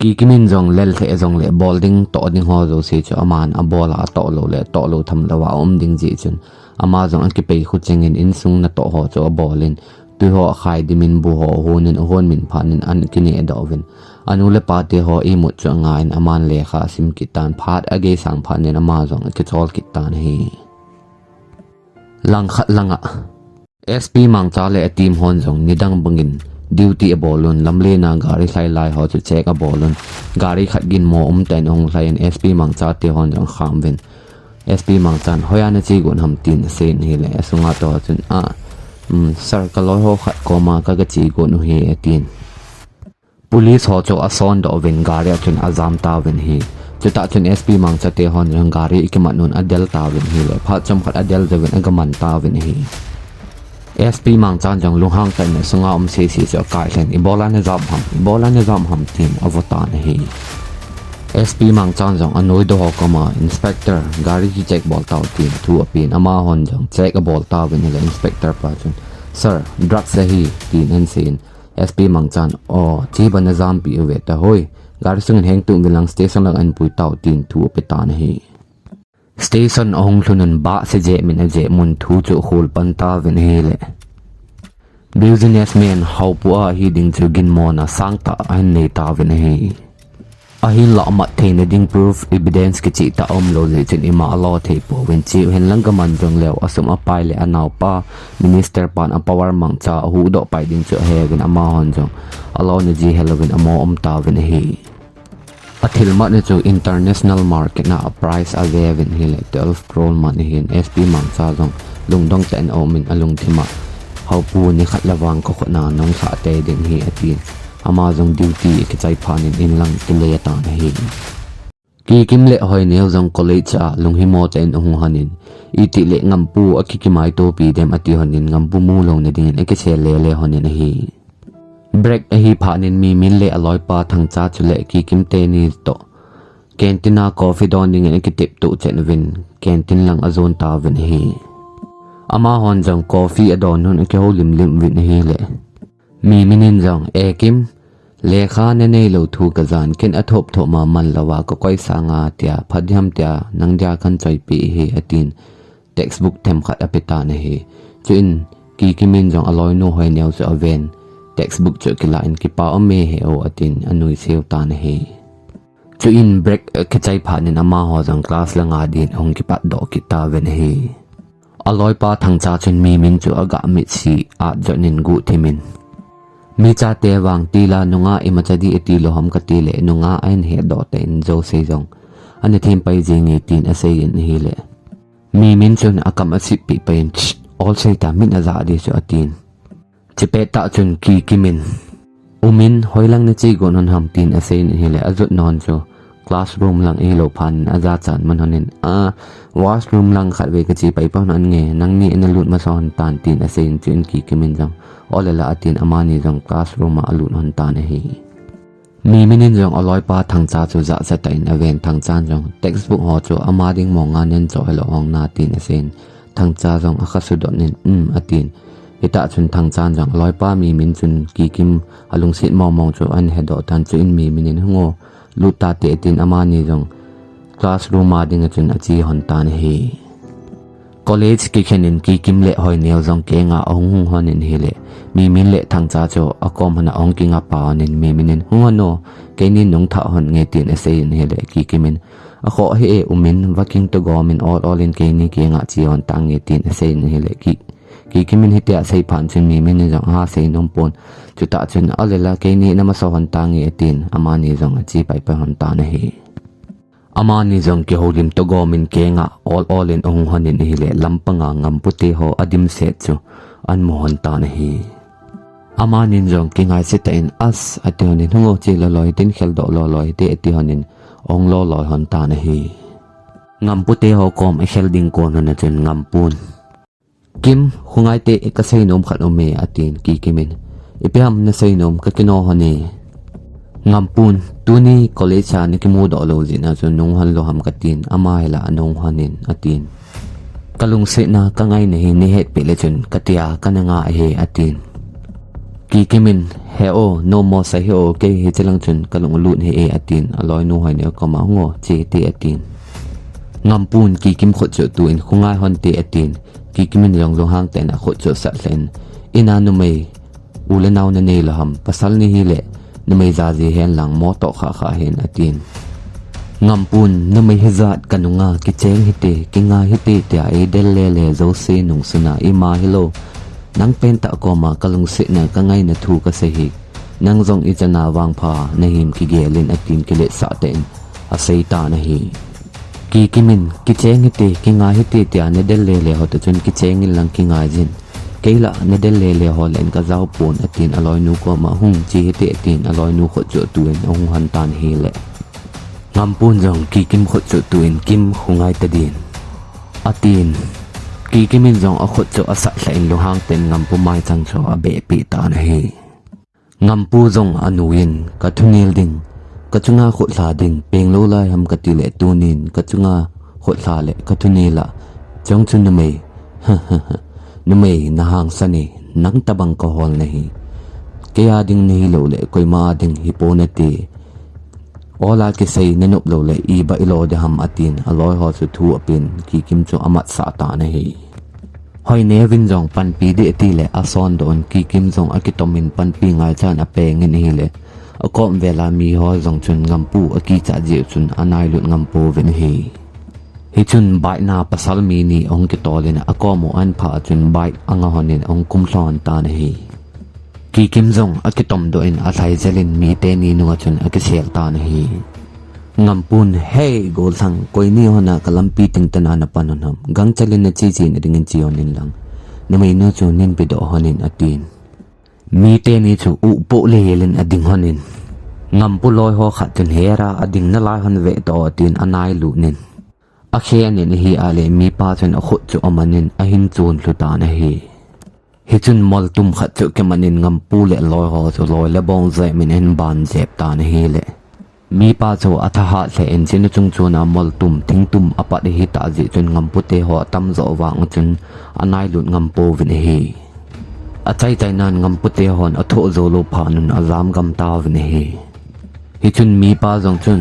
Kikim in jong lel lheh jongle bol ding toh ding ho jouse chu aman abol a, atoh lou le toh lou tham louva aum ding jeh chun, ama jong akipei khu chengin insung natoh ho chu abolin, tui ho akhai dimin, bu ho ahonin, ahon min phatnin akineh doh uvin. Anu le pate ho imut chu angaiyin, aman lekha asim kit tan, phat ageisang phatnin ama jong akichol kit tan ahi. Langkhat langa S P Mangcha le a team hon jong nidang bangin duty abolun, lamlen a gari lhai lai ho chu check abolun, gari khat ginmo umtah in ahung lhaiyin S P Mangcha te hon jong akham uvin. S P Mangchan, hoiya nache got ham, tin aseiyin ahile, asunga tou chun, a, um, sir, kaloi ho khat koma ka, kache got u ahi, atin. Police ho chu asondoh uvin gari a chun ajam tauvin ahi. Chutah chun S P Mangcha te hon jong gari akimat un adel tauvin ahile, phat chomkhat adel jouvin agaman tauvin ahi. S P Mangchan jong lunghang tah in asunga um sese chu akailhen, ibola najam ham, ibola najam ham, tin avo tan ahi. S P Mangchan jong anoidoh ho koma, Inspector, gari hi check bol tau, tin thu apen, amahon jong check abol tauvin ahile, Inspector pa chun, Sir, drugs ahi, tin ahin seiyin, S P Mangchan, o, che bana jampi uve ta hoi. Gari sungin hengtu uvin lang, station lang ahin pui tau, tin thu ape tan ahi. Station ahung lhun un bahse jeh min ajeh mun thu chu akhol pan tauvin ahile, businessman haopu a ahi ding chu ginmona sangtah ahin nei tauvin ahi. Ahinlah amat theina ding proof, evidence kicheh tah aumlou jeh chun ima alo thei pouvin, che uhen lang gaman jongleu, asum apai le anaopa, minister pan a power mangcha ahuhdoh pai ding chu aheuvin, amahon jong alona ji helouvin amo um tauvin ahi. Athil matna chu international market na a price aveuvin ahile twelve crore man ahin, S P Mangcha jong lungdong tah in aumin alungthim a, haopu nikhat le vang kakhut na nung lhah tei ding ahi, atin. Ama jong duty akichai phatnin inlang akile tan ahi. Kikim le Hoineo jong college a lunghimo tah in ahung honin, itih le Ngampu akikimaitopi dem ati honin, Ngampu mu louna dingin akisel lele honin ahi. Break ahi phatnin Mimin le aloipa Thangcha chule Kikim teni toh canteen a coffee don dingin akitep toh chet uvin, canteen lang ajon tauvin ahi. Amahon jong coffee adon un akihoulim lim uvin ahile, Mimin in jong, E Kim, lekha nanei lou thu kajan, ken athop thop ma man louva kakoi sanga tia, phat diham tia, nang dia kahin choipeh ahi, atin. Textbook themkhat ape tan ahi. Chuin Kikim in jong aloinu Hoineo chu aven, textbook chu akilah in, kipa um e he o, atin anuisat tan ahi. Chuin break akichai phatnin amaho jong class langa din ahung kipatdoh kit tauvin ahi. Aloipa Thangcha chun Mimin chu aga mitsi at jotnin guhthimin, mi chate vang tila nunga imacha dih ati lou ham katile, nunga ahin hetdoh tah in jouse jong ana thempai jenge, tin aseiyin ahile, Mimin chun akam asippeh paiyin, Shh, olsei ta, min ajah ding chu, atin. Chupet tah chun Kikim in, Umin, hoilang nache got un ham, tin aseiyin ahile, ajotna hon chu classroom lang ahilou phatnin ajachat man honin, a, washroom lang khatvei kache pai pon hon nge, nangni nalut masa hon tan, tin aseiyin, chuin Kikim in jong, ole la, atin, amani jong classroom a alut hon tan ahi. Mimin in jong aloipa Thangcha chu jahcha tah in aven, Thangchan jong textbook ho chu ama ding monga nencho hilou hon na, tin aseiyin, Thangcha jong akha sudotnin, Um, atin. Hitah chun Thangchan jong aloipa Mimin chun Kikim alungset mongmong chu ahin hedoh tan, chuin Mimin in, Hung o, lut tate, tin amani jong classroom a dinga chun ache hon tan ahi. College kikhenin Kikim le Hoineo jong kenga ahung hung honin ahile, Mimin le Thangcha chu akom hon a ahung kingapa honin, Mimin in, Hung hon o, keinin nung thah hon nge, tin aseiyin ahile, Kikim in, Akhoh hi e umin, vaking to gomin ol ol in keini kianga che hon tange tin asei in ahile Ki, Kikim in hitia asei phat chun Mimin in jong aha seinom pon. Chutah chun alela keini namasa hon tange atin, amani jong ache paipai hon tan ahi. Amani jong kihoulim to gomin kenga ol ol in ahung hon in ahile lampanga Ngampu te ho adimset chu ahin mu hon tan ahi. Amanin jong kingaise tah in as ati hon in, hung o, che loloi tin, khel doh loloi hite ati hon in ahung loloi hon tan ahi. Ngampu te ho kom akhel ding kon hon a chun Ngampun, Kim, khongai te, kaseinom khat aume atin, Kikim in, ipi ham naseinom, kakino hon e. Ngampun, tuni college a nakimu doh lou jeh a chu nahung hon lou ham katin, ama hila nahung hon in atin. Kalungsetna, kangaina hi nahetpeh le chun katia kana nga ahi atin. Kikim in, he o, nommo sa hih o, kei hiche lang chun kalung alut hih e atin, aloinu Hoineu koma, hung o, che hite atin. Ngampun Kikim khut chu atuh in, khongai hon te atin. Kikim in jong lunghang tah in akhut chu asat lheh in, ina numei u le nao nanei lou ham, pasal nahile numei jaji hen lang mo toh kha kha hen atin. Ngampun, numei hijat kanunga kicheng hite, kingai hite tia eidel lele jouse nungsuna ima hilou nang pentah koma kalungsetna kangaina thu kasei hi. Nang jong ichan a vangpha nahim kigel in atin, kiletsah tah in asei tan ahi. Kikim in, kicheng hite, kingai hite tia nadel lele ho toh chun kicheng in lang kingai jin. Kei la nadel lele ho leh in kajao pon atin, aloinu koma, hung che hite atin, aloinu khut chu atuh in ahung hon tan ahile Ngampun jong Kikim khut chu atuh in, Kim, khongai ta din atin. Kikim in jong akhut chu asat lheh in lunghang tah in Ngampu maichang chu abehpeh tan ahi. Ngampu jong anuiyin, kathunel ding, kachunga khut lha ding, peng lou lai ham kati le tunin kachunga khut lha le kathunel a, chong chu numei, numei nahangsan e, nang tabang kahol nahi. Kei a ding nahilou le koima a ding hipon nate. Ol a kisei nanop lou le iba ilo ding ham atin, aloi ho chu thu apen, Kikim chu amatsah tan ahi. Hoineu in jong panpi ding ati le asondoh in, Kikim jong akitom in panpi ngaichan apeng in ahile, akom vel a mi ho jong chun Ngampu akichat jeh chun anailut ngam pouvin ahi. Hichun bike na pasal mi ni ahung kitol in akom u ahin phah chun bike anga hon in ahung kum lhon tan ahi. Kikim jong akitom doh in alhai jel in mite ni nunga chun akisel tan ahi. Ngampun, hei, gollhang, koi ni hon a kalampi ting tah a napan hon ham. Gangchel in nache che nading in che hon in lang. Numeinu chu neipe doh hon in atin. Mite ni chu upoh le hel in ading hon in, Ngampu loi ho khat chun hera ading nalai hon ve to atin anailut in. Akhen in ahile mipa chun akhut chu aman in ahin chun lhu tan ahi. Hichun moltum khat chu kiman in Ngampu le aloi ho chu loi le bong jep in ahin ban jep tan ahile. Mipa chu athahat lheh in china chung chun a moltum thingtum apat ahitah jeh chun Ngampu te ho atamjo vang chun anailut ngam pouvin ahi. Achaichai nan Ngampu te hon athoh jou lou phat un ajam gam tauvin ahi. Hichun mipa jong chun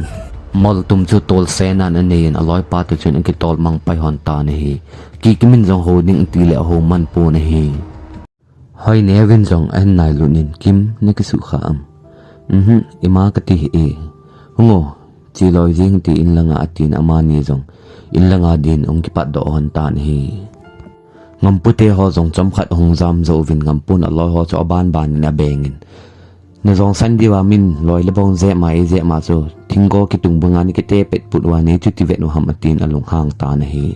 moltum chu tolse nan anei in aloipa toh chun akitol mang pai hon tan ahi. Kikim in jong hou ding ati le ahou man pon ahi. Hoineu in jong ahin nailut in, Kim, nakisukha am? Umhu, ima kati hih e. Hung o, che loi jeng hite in langa atin amani jong in langa din ahung kipat doh hon tan ahi. Ngampu te ho jong chomkhat ahung jam jou uvin Ngampun aloi ho chu aban ban in abeng in, najong san diu a min loi le bong jep ma, ijep ma chu thinggo kitung banga nakite pet put uva nei chu ti vet u ham atin alunghang tan ahi.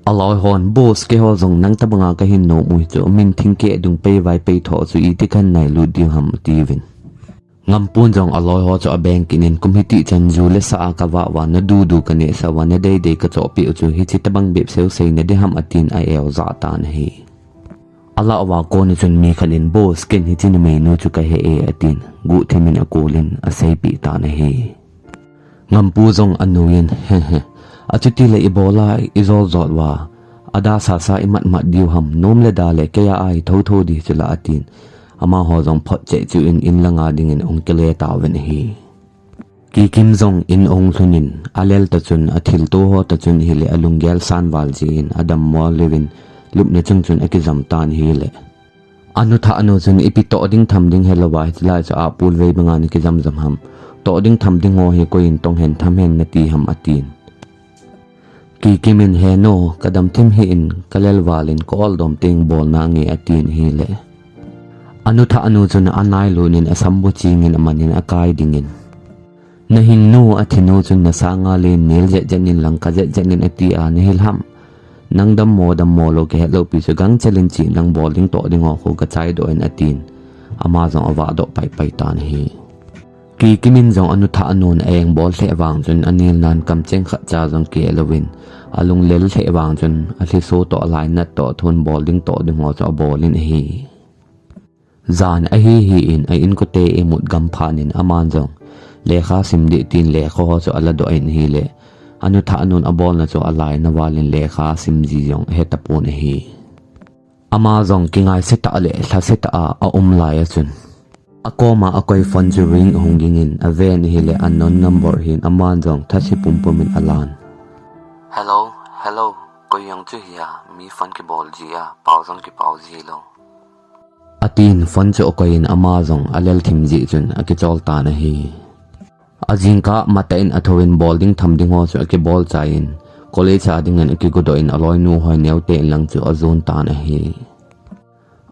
Aloi hon, boss, keiho jong nang tabanga kahin nom u hichu, min thingkeh dung pei vai pei tho chu iti kahin nailut diu ham atiuvin. Ngampun jong aloi ho chu abeng kit in, kum hitih chan ju le sa a kavah uva, nadudu kanehsah uva, nadeidei kachohpeh u chu hiche tabang bep seh u sei nading ham atin a-eu jah tan ahi. Alah uva kon a chun mi khat in, boss, ken hiche numeinu chu kahe e atin, guhthim in akol in aseipeh tan ahi. Ngampu jong anuiyin, hehe, achuti le ibola ijol jol uva, ada sasa imat mat diu ham, nom le da le kei a ahi thotho ding chu la atin, amaho jong phot cheh cheh in in langa dingin ahung kile tauvin ahi. Kikim jong in ahung lhun in, alel toh chun, athilto ho toh chun ahile alunggel san val jeh in adammo le uvin, lupna chung chun akijam tan ahile. Anu thah nu chun ipi toh ding tham ding helouva, hiche lai chu apul vei banga nakijam jam ham. Toh ding tham ding ho hi koi in tong hen tham hen nati ham atin. Kikim in, he nu, kadam thim hih in, kalel val in ka-ol dom teng bol nange atin ahile. Anu thah nu chun anailut in asambu ching in aman in akai ding in. Nahing nu athi nu chun nasanga len nel jet jet in lang ka jet jet in ati a nahil ham. Nang dammo dammo lou kahet lou pi chu gangchel in chi nang bol ding toh ding ho khu kachai doh in atin. Ama jong avah doh pai pai tan ahi. Kikim in jong anu thah nun a-eng bol lheh vang chun anel nan kamcheng khat cha jong keh louvin alunglel lheh vang chun alhiso toh alainat toh thun bol ding toh ding ho chu abol in ahi. Jan ahi hi in a inkote imut gam phat in aman jong lekha sim ding tin lekha ho chu ala doh in ahile anu thah nun abolna chu alaina val in lekha sim ji jong ahe tapon ahi. Ama jong kingaise tah le lhase tah a aum lai a chun akoma akoi phone chu ring ahung ging in aven ahile unknown number hin aman jong thase pumpum in alan. Hello, hello, koi jong chu hia, mi phone kibol ji a, pao jong kipao ji lou. Atin phone chu akoi in ama jong alel thim ji chun akichol tan ahi. Ajingkah matah in athou in bol ding tham ding ho chu akibol chai in, college a ding in akigodoh in aloinu Hoineu te in lang chu ajon tan ahi.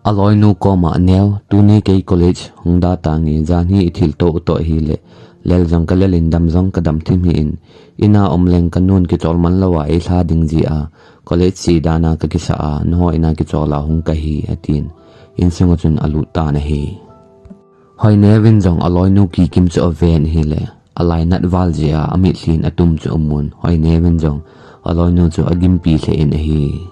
Aloinu koma, neu, tuni kei college hung da tange, jan hi ithil to uto ahile, lel jong kalel in dam jong kadam thim hih in, ina um leng kanun kichol man lou a eilha ding ji a, college che dan a kakisa a, nangho ina kichol a hung kahi, atin. Insung a chun alut tan ahi. Hoineu in jong aloinu Kikim chu aven ahile, alainat val ji a, amitlhi in atum chu amun, Hoineu in jong aloinu chu agimpi lheh in ahi.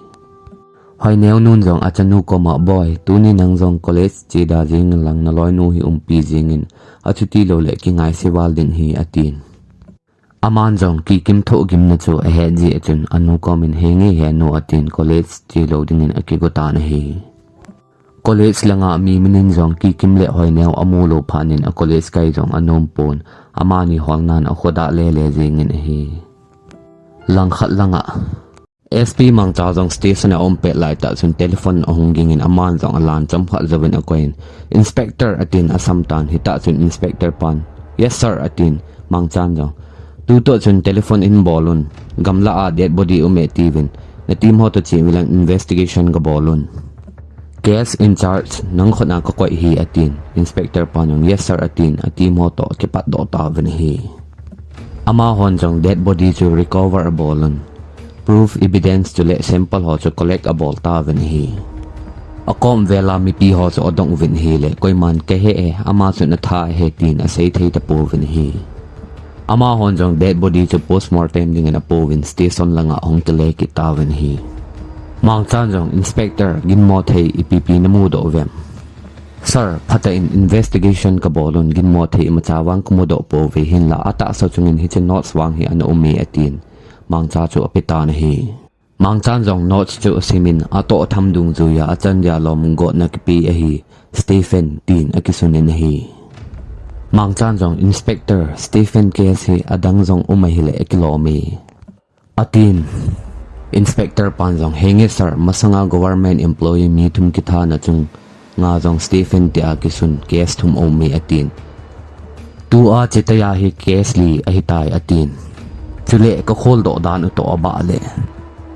Hoineu nun jong achanu koma, boi, tuni nang jong college che da jing in lang naloinu hi umpi jing in, achuti lou le kingaise val ding hi, atin. Aman jong Kikim thohgimna chu ahet ji a chun anu kom in, henge he nu, atin college che lou ding in akigo tan ahi. College langa mi min in jong Kikim le Hoineu amu lou phat in a college kai jong anom pon, amani holnan akhodah lele jing in ahi. Langkhat langa S P Mangcha jong station a aum pet lai tah chun telephone ahung ging in aman jong alan chomkhat jouvin akoi in, Inspector, atin asam tan, hitah chun Inspector pan, yes sir, atin. Mangchan jong, tutoh chun telephone in bol un, gamla a dead body um e tiuvin, na team ho toh che uvin lang investigation gabol un. Case in charge, nang khut a kakoi hi, atin. Inspector pan jong, yes sir, atin, a team ho toh akipat doh tauvin ahi. Amahon jong dead body chu recover abol un, proof evidence chule sample ho chu collect abol tauvin ahi. Akom vel a mipi ho chu adong uvin ahile, koiman kahe e, ama chu natha ahi tin asei thei tapouvin ahi. Amahon jong dead body chu postmortem dingin apouvin station langa ahung kile kit tauvin ahi. Mangchan jong, Inspector, ginmo thei ipi pi namudoh uvem? Sir, phatah in investigation kabol un, ginmo thei imacha vang kamudoh pouve, hinla atahsa chungin hiche notes vang hi ana um e, atin. Mangcha chu ape tan ahi. Mangchan jong notes chu asimin, atoh tham dungjuiya achan dia lom gotna kipe ahi, Stephen, tin akisun in ahi. Mangchan jong, Inspector, Stephen case hi adang jong um ahile akilom e, atin. Inspector pan jong, henge sir, masanga government employee mi thum kithana chunga jong Stephen tia kisun case thum aum e, atin. Tua chetaiya hi case li ahitai, atin. Chule kakholdoh dan u toh abah le,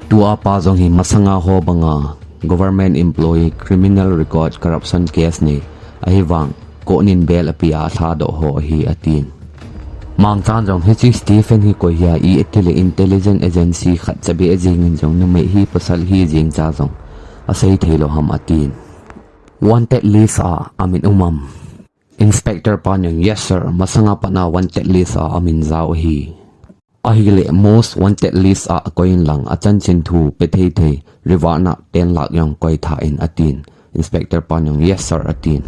tua pa jong hi masanga ho banga government employee, criminal record, corruption case nei ahivang, court in bail apea alhadoh ho ahi, atin. Mangchan jong, hiche Stephen hi koi hia, itile intelligence agency khat chabe ajingin jong numei hi pasal hi jeng cha jong asei theilou ham, atin. Wanted list a amin um am? Inspector pan jong, yes sir, masanga patna wanted list a amin jao ahi. Ahile most wanted list a akoi in lang, achanchin thu pe thei thei, reward na ten lakh jong koi tha in, atin. Inspector pan jong, yes sir, atin.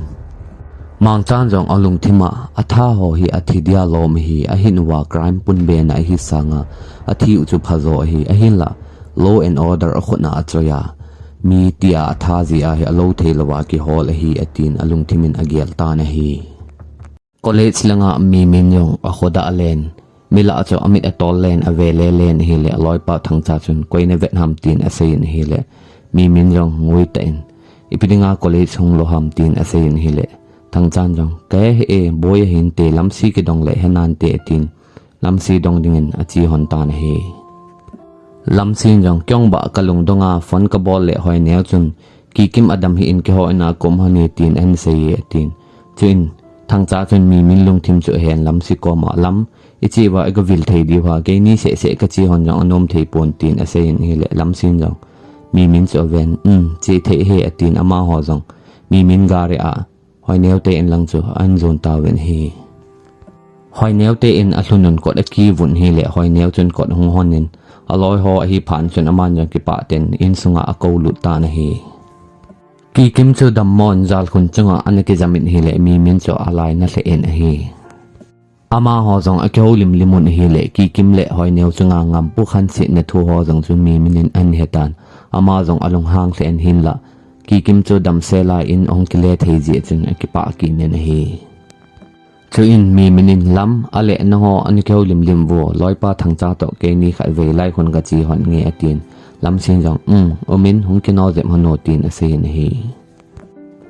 Mangchan jong alungthim a, atha ho hi athi dia lom ahi, ahin uva crime punbena ahi sanga, athi u chu phajo ahi, ahinla law and order akhutna achoiya, mi tia atha jia hi alou theilouva kihol ahi, atin alungthim in agel tan ahi. College langa mi min jong akhodah len, milah chu amit atol len, avele len ahile, aloipa Thangcha chun koi navet ham tin aseiyin ahile, mi min jong ngui tah in, ipi dinga college hung lou ham tin aseiyin ahile, Thangchan jong, "Ka he e, boi ahinte, Lamsi kidong le henante," atin, Lamsi dong dingin ache lhon tan ahi. Lamsin jong, "Kei jong ba kalung donga phone kabol le Hoineu chun, 'Kikim adam hih in, keiho ina kaum lhon e,' tin ahin sei e," atin. Chuin Thangcha chun Mimin lungthim chu ahen, Lamsi koma, "Lam, iche uva iga vil thei diu ham, keini seh seh kache lhon jong anom thei pon," tin asei in ahile, Lamsin jong Mimin chu aven, "Um, che thei ahi," atin, amaho jong Mimin gari a Hoineu te in lang chu ahin jon tauvin ahi. Hoineu te in alhun un kot akivun ahile, Hoineu chun kot ahung lhon in, aloi ho ahi phat chun aman jong kipah tah in insunga akou lut tan ahi. Kikim chu dammo in jalkhun chunga ana kijam in ahile, Mimin chu alai ana lheh in ahi. Amaho jong akihoulim lim un ahile, Kikim le Hoineu chunga ngam pukhan setna thu ho jong chu Mimin in ahin he tan, ama jong alunghang lheh in, hinlah Kikim chu damsel a in ahung kile thei jeh chun akipah kit in ahi. Chuin Mimin in, "Lam, ahile nangho ana kihoulim lim uvo, loipa Thangcha toh keini khatvei lai khun kache lhon nge," atin. Lamsin jong, "Um, umin, hung kinol jep lhon o," tin asei in ahi.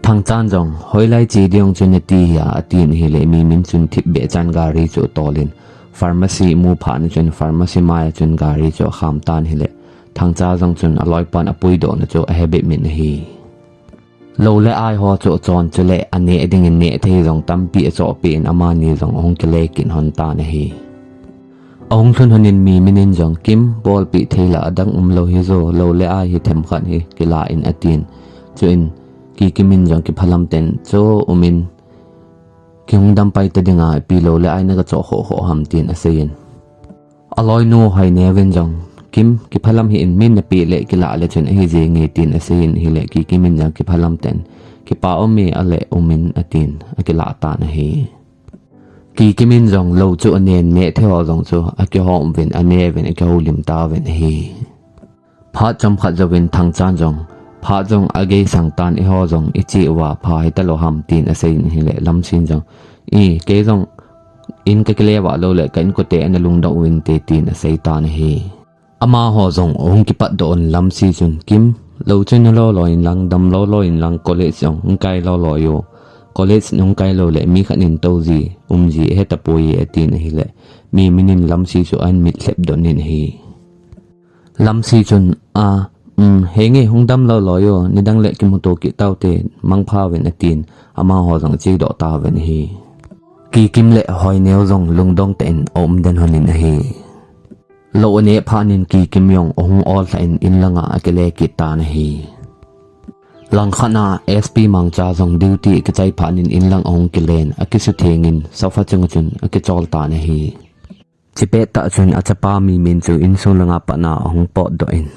Thangchan jong, "Hoilai che ding chu nati hia?" atin ahile, Mimin chun thipbeh chan gari chu atol in, pharmacy amu phat chun pharmacy mai a chun gari chu akham tan ahile, Thangcha jong chun aloipan apuidoh na chu ahe bep in ahi. Lou le ai ho chu achon chule aneh dingin neh thei jong tampi achohpeh in amani jong ahung kile kit lhon tan ahi. Ahung lhun lhon in Mimin in jong, "Kim, bolpeh thei lah adang umlou hi jo, lou le ai hi themkhat hi kila in," atin. Chuin Kikim in jong kiphalam tah in, "Cho umin, kihung dam pai ta dinga, ipi lou le ai naga choh khoh khoh ham?" tin asei in. Aloinu Hoineu in jong, "Kim, kiphalam hih in, min napeh le kilah le chun ahi jenge," tin asei in ahile, Kikim in jong kiphalam tah in, "Kipa um e, ahile umin," atin, akilah tan ahi. Kikim in jong lou chu anen, neh thei ho jong chu akihom uvin, ane uvin, akihoulim tauvin ahi. Phat chomkhat jouvin Thangchan jong, phat jong ageisang tan, "Eiho jong iche uva pha hita lou ham?" tin asei in ahile, Lamsin jong, "I, kei jong in kakile uva lou le ka inkote ana lungdong uvinte," tin asei tan ahi. Amaho jong ahung kipatdoh un, Lamsi chun, "Kim, lou chu nalo lo in lang, dam lo lo in lang, college jong hung kai lo lo u. College nahung kai lou le mi khat in tou ji, um ji ahe tapoi e," atin ahile, Mimin in Lamsi chu ahin mit lhep don in ahi. Lamsi chun, "A, um, henge, hung dam lo lo u, nidang le kimuto kit taute, mangpha uvin," atin, amaho jong achedoh tauvin ahi. Kikim le Hoineu jong lungdong tah in aum den lhon in ahi. Lou aneh phat in Kikim jong ahung ol lhah in inlanga akile kit tan ahi. Langkhat a S P Mangcha jong duty akichai phat in inlang ahung kilen, akisutheng in sofa chunga chun akichol tan ahi. Chipet tah chun achapa Mimin chu insung langa pat a ahung potdoh in,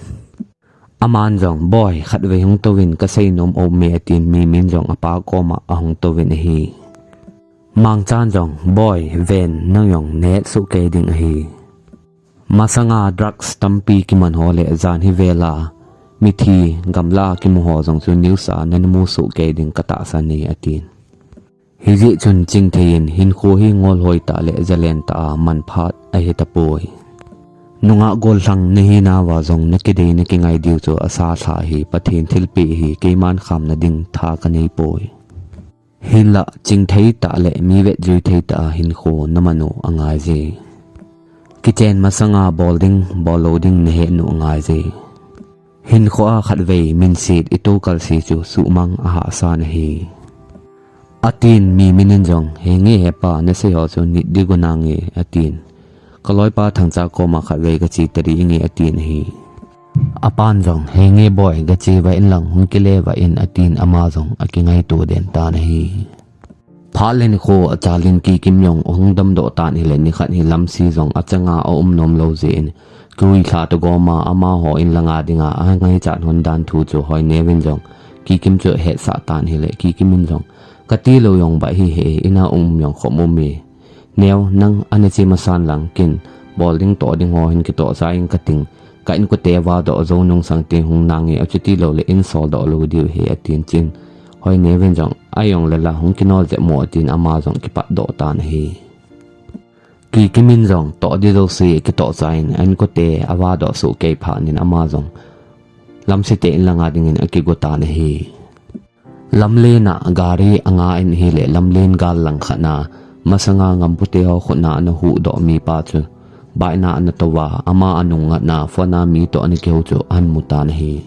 aman jong, "Boi, khatvei hung touvin, kasei nom aum e," atin, Mimin jong apa koma ahung touvin ahi. Mangchan jong, "Boi, ven, nang jong nahet soh kei ding ahi. Masanga drugs tampi kiman ho le jan hi vela mithi gamla kimu ho jong chu news a nana mu soh kei ding katahsan e," atin. Hijeh chun Chingthei in, "Hinkho hi ngol hoi tah le zalen tah a man phat ahi tapoi. Nungah gollhang nahi nauva jong nakidei nakingai diu chu asa lha ahi, Pathen thilpeh ahi, keiman khamna ding tha kanei poi. Hinlah chingthei tah le mi vetjui thei tah a hinkho naman u angai je. Kichen masanga bol ding, bol lou ding nahet u angai je. Hinkho a khatvei minset ito kalse chu suhmang ahahsa nahi," atin. Mimin in jong, "Henge hepa, nasei ho chu nit ding u nange," atin. "Kaloipa Thangcha koma khatvei kache tadi inge," atin ahi. Apan jong, "Henge boi, gache uva inlang, hung kile uva in," atin, ama jong akingaito den tan ahi. Phat le nikho achal in Kikim jong ahung damdoh tan ahile, nikhat hi Lamsi jong achanga aum nom lou jeh in, kihuilha toh gom a amaho inlanga dinga angaichat lhon dan thu chu Hoineu in jong Kikim chu ahetsah tan ahile, Kikim in jong, "Kati lou jong ba hi he, ina um jong khom um e. Neo, nang ana che masan lang, kin bol ding toh ding ho hin kitoh cha in kating, ka inkote vadoh jou nung sang teng hung nange, achuti lou le in soldoh lou diu ahi," atin. Chuin Hoineu in jong, "Ahi jongle la, hung kinol jep mo," atin, ama jong kipatdoh tan ahi. Kikim in jong toh ding jouse kitoh cha in, a inkote avadoh soh kei phat in ama jong Lamsi te inlanga dingin akigo tan ahi. Lamlen a gari anga in ahile lamlen gal lang khat na masanga Ngampu te ho khut na ana huhdoh mipa chu bike na ana tou a, ama anung ngat na phone a mi toh ana kihou chu ahin mu tan ahi.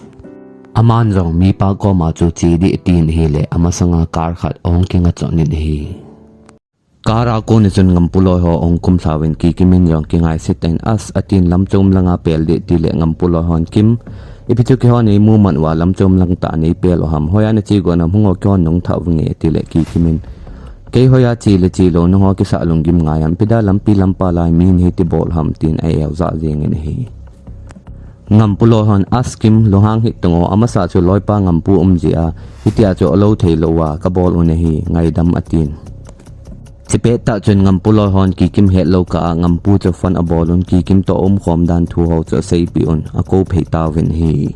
Aman jong mipa koma chu che ding atin ahile amasanga car khat ahung kinga chon in ahi. Car a kon a chun Ngampu loi ho ahung kumlha uvin Kikim in jong kingaise tah in as atin lamchom langa pel ding ati le Ngampu loi hon Kim, ipi chu kihon nei mu man uva lamchom lang tah nei pel u ham, hoiya nache got nam hung o kihon nung thah uvinge ati le Kikim in kei hoiya che le che lou nangho kisah lunggim ngai ham, ipi dia lampi lampa lai mi nahi ti bol ham tin a-eu jah jeng in ahi. Ngampu loi hon as Kim lunghang hih tang o, amasa chu loipa Ngampu um jeh a hitia chu alou thei lou a kabol u nahi, ngaidam atin. Chupet tah chun Ngampu loi hon Kikim hetlou kah a Ngampu chu phone abol un Kikim toh aumkhom dan thu ho chu aseipeh un akou phei tauvin ahi.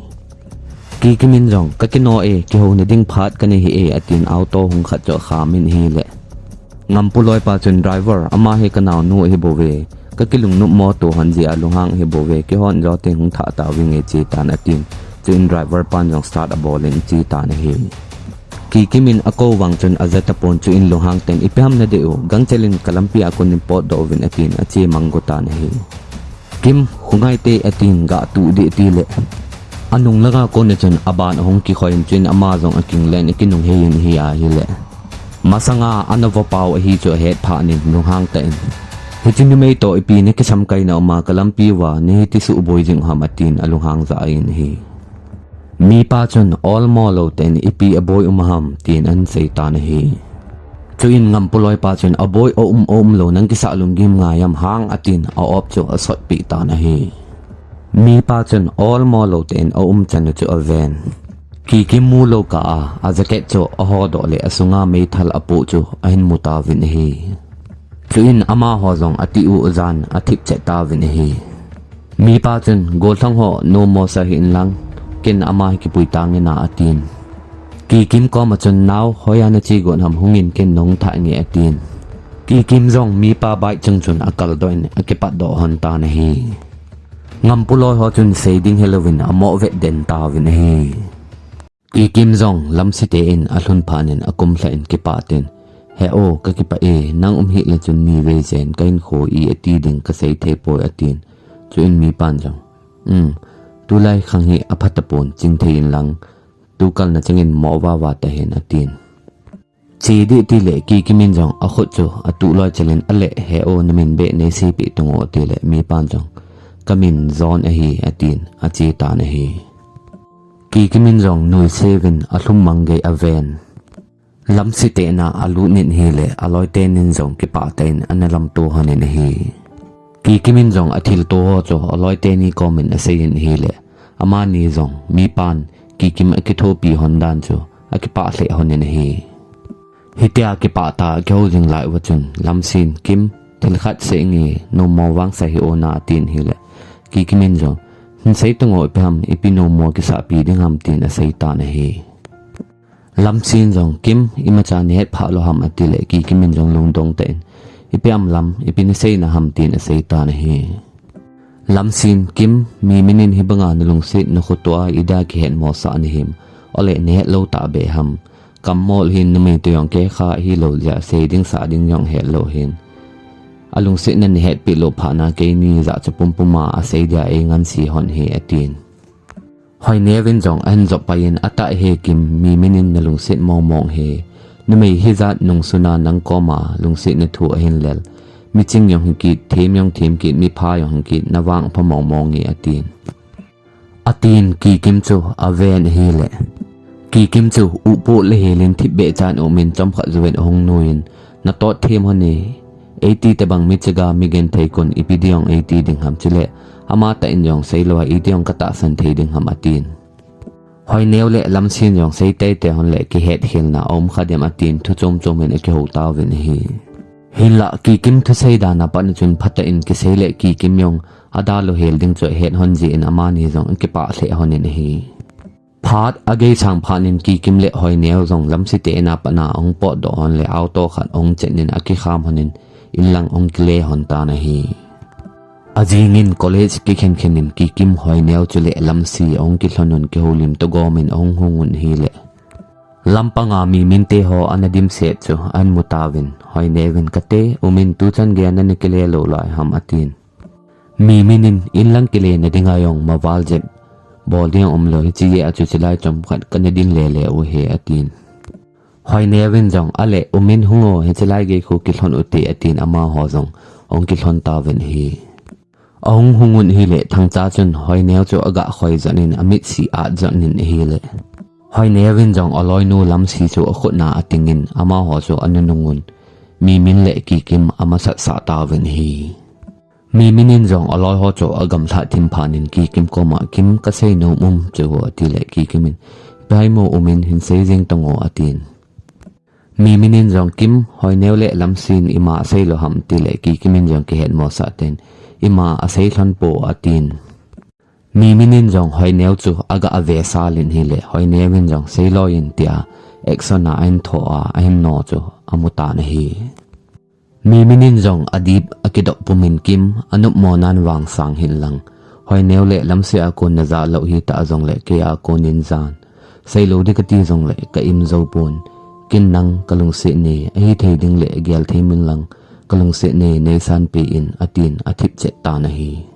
Kikim in jong ka kino e, kihouna ding phat kanei hih e atin auto hung khat chu akham in ahile Ngampu loipa chun driver, ama hi kanaonu ahi bouve, ka kilungnop mo toh hon jeh a lunghang ahi bouve, kihon jo teng hung thah tauvinge che tan atin. Chuin driver pan jong start abol in ache tan ahi. Kikim in akou vang chun aja tapon, chuin lunghang tah in ipi ham nadei u, gangchel in ka lampi a kon in potdoh uvin atin ache mang go tan ahi. Kim, khu ngai te atin gah tuh ding ati le anung langa kon a chun aban ahung kikhoi in chuin ama jong akinglen akinung hei in ahi ahile masanga ana vopau ahi chu ahet phat in lunghang tah in hiche numei toh ipi nakisamkai na um a ka lampi uva nahi ti suboi jing u ham atin alunghang jah in ahi. Mipa chun olmo lou tah in ipi aboi um ham tin ahin sei tan ahi. Chuin Ngampu loipa chun aboi aum aum lou nang kisah lunggim ngai ham hang atin a-op chu asotpeh tan ahi. Mipa chun olmo lou tah in aumchan u chu aven. Kikim mu lou kah a ajacket chu ahodoh le asunga meithal apoh chu ahin mu tauvin ahi. Chuin amaho jong ati u jan athip chet tauvin ahi. Mipa chun golhang ho nommo sa hih in lang, ken ama hi kipui tange na atin. Kikim koma chun nao hoiya nache got ham hungin ken nahung thah inge atin. Kikim jong mipa bike chung chun akaldoh in akipatdoh hon tan ahi. Ngampu loi ho chun sei ding helouvin amoh vet den tauvin ahi. Kikim jong Lamsi te in alhun phat in akumlha in kipah tah in, he o, kakipah e, nang um hih le chun nivei jen kahinkho i ati ding kasei thei poi atin. Chuin mipan jong, um, tulai khang hi apha tapon, ching thei in lang, tukal na chengin mo vava tahen atin. Che ding ati le Kikim in jong akhut chu atuh loi chel in ale, he o, namin beh neiseipeh tang o ati le mipan jong kamin John ahi atin ache tan ahi. Kikim in jong nuisei uvin alhum mang gei aven. Lamsi te in alut in ahile aloi teni in jong kipah tah in ana lamto hon in ahi. Kikim in jong athilto ho chu aloi teni kom in asei in ahile amani jong mipan Kikim akithopi hon dan chu akipah lheh hon in ahi. Hitia kipah tah a kihou jing lai uva chun Lamsin, Kim, thil khat sei inge, nommo vang sa hih o na atin ahile Kikim in jong, hin sei tang o, ipi ham, ipi nommo kisahpi ding ham tin asei tan ahi. Lamsin jong, Kim, imacha nahet phah lou ham ati le Kikim in jong lungdong tah in, ipi ham Lam, ipi nasei na ham tin asei tan ahi. Lamsin, Kim, mi minin hibanga nalungset nakhotoh a idia kihetmosah nahim, ole nahet lou tahbeh ham, kammol hin numei toh jong kikah hilou jeh a sei ding sah ding jong het lou hin. Alungsetna nahetpeh lou phat na keini jachat pumpum a asei dia eingansi hon ahi atin. Hoineo in jong ahin jop pai in, atah e Kim, mi minin nalungset mongmong e. Numei hijat nungsuna nang koma lungsetna thu ahin lel. Miching jong hikit, them jong them kit, mipha jong hikit, navang apha mongmong e atin. Atin Kikim chu aven ahile. Kikim chu upo le helin thipbeh chan umin chomkhat jouvin ahung nuiyin, natot them hon e, eiti tobang michaga migenthei kon ipi ding jong eiti ding ham chule, amatah in jong seilou a iti jong katahsan thei ding ham atin. Hoineo le Lamsin jong sei teitei hon le kihetkhelna aum kha diam atin thu chom chom in akihou tauvin ahi. Hinlah Kikim thusei dan a pat na chun phatah in kisei le Kikim jong adalou hel ding chu ahet hon jeh in amani jong akipah lheh hon in ahi. Phat ageisang phat in Kikim le Hoineo jong Lamsi te in a pat na ahung potdoh hon le auto khat ahung chen in akikham hon in inlang ahung kile hon tan ahi. Ajing in college kikhen khen in Kikim, Hoineo chule Lamsi ahung kilhon un kihoulim toh gom in ahung hung un ahile. Lampanga Mimin te ho ana dimset chu ahin mu tauvin, Hoineu in, "Kate, umin, tuchan gei a nakile lou lai ham?" atin. Mimin in, "Inlang kile na dinga jong maval jep bol ding aum lou, hiche a chu chilai chomkhat kana ding lele u ahi," atin. Hoineu in jong, "Ale, umin, hung o, hiche lai gei khu kilhon u te," atin, amaho jong ahung kilhon tauvin ahi. Ahung hung un ahile, Thangcha chun Hoineu chu aga khoi jot in, amit si at jot in ahile, Hoineu in jong aloinu Lamsi chu akhut na ating in, amaho chu anunung un, Mimin le Kikim amasat sah tauvin ahi. Mimin in jong aloi ho chu agamlha thim phat in Kikim koma, "Kim, kasei nom um chu," atile, Kikim in, "Ipi ham umin, hin sei jeng tan o," atin. Mimin in jong, "Kim, Hoineu le Lamsi in ima asei lou ham?" atile, Kikim in jong kihet mosah tah in, "Ima asei lhon poi," atin. Mimin in jong Hoineu chu aga ve sal in ahile, Hoineu in jong, "Sei loi in," tia action a ahin tho a, ahin no chu amu tan ahi. Mimin in jong adip akidop pum in, "Kim, anop mo nan vang sang hih in lang. Hoineu le Lamsi a kon najah lou hita jongle, kei a kon in jan. Sei lou ding kati jongle ka im jou pon. Ken nang kalungset ne, ahithei ding le gel thei min lang, kalungset ne, nei sanpeh in," atin, athip chet tan ahi.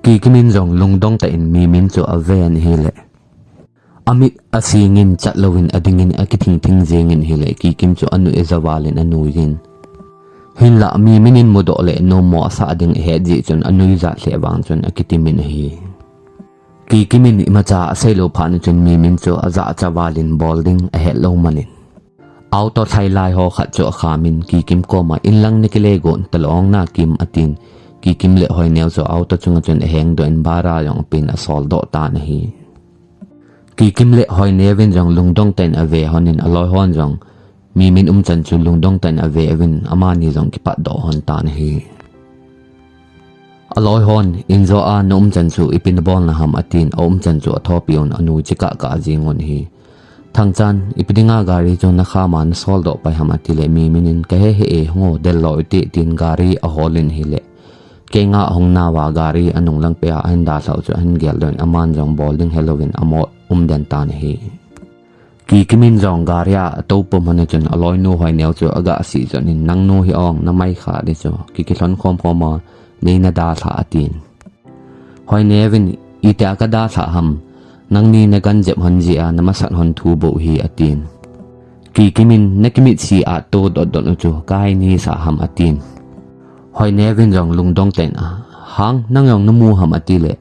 Kikim in jong lungdong tah in Mimin chu ave in ahile, amit asing in chat lou in ading in akithing thing jeng in ahile, Kikim chu anu ija val in anui in. Hinlah Mimin in mudoh le nom mo asah ding ahet jeh chun anui jat lheh vang chun akitim in ahi. Kikim in imacha asei lou phat in chun Mimin chu ajahcha val in bol ding ahet lou man in, auto lhai lai ho khat chu akham in Kikim koma, "Inlang nakile got talou na Kim," atin. Kikim le Hoineu chu auto chunga chun aheng doh in bara jong apen asol doh tan ahi. Kikim le Hoineu in jong lungdong tah in ave hon in, aloi hon jong Mimin umchan chu lungdong tah in ave uvin, amani jong kipat doh hon tan ahi. Aloi hon, "Injo a na umchan chu ipi nabol na ham?" atin, aumchan chu athopi un, anui chikah kah jing un ahi. Thangchan, "Ipi dinga gari chu nakham a nasol doh pai ham?" atile, Mimin in, "Kahe hih e, hung o, del loi u hite," tin gari ahol in ahile, kei nga ahung nauva gari anung lang peh a ahin dalhau chu ahin geldoh in, aman jong bol ding helou in amot um den tan ahi. Kikim in jong gari a atou pum hon a chun aloinu Hoineu chu aga sih jot in, "Nangnu hi ong, namai kha ding chu, ki kilhon khom khom a, nei nadalha," atin. Hoineu in, "Itia kadalha ham, nangni nagan jep hon jeh a namasat hon thu bou hi," atin. Kikim in, "Nakimit si a to dot dot u chu, kahe nasa ham?" atin. Hoineu in jong lungdong tah in, "Hang, nang jong namu ham?" atile,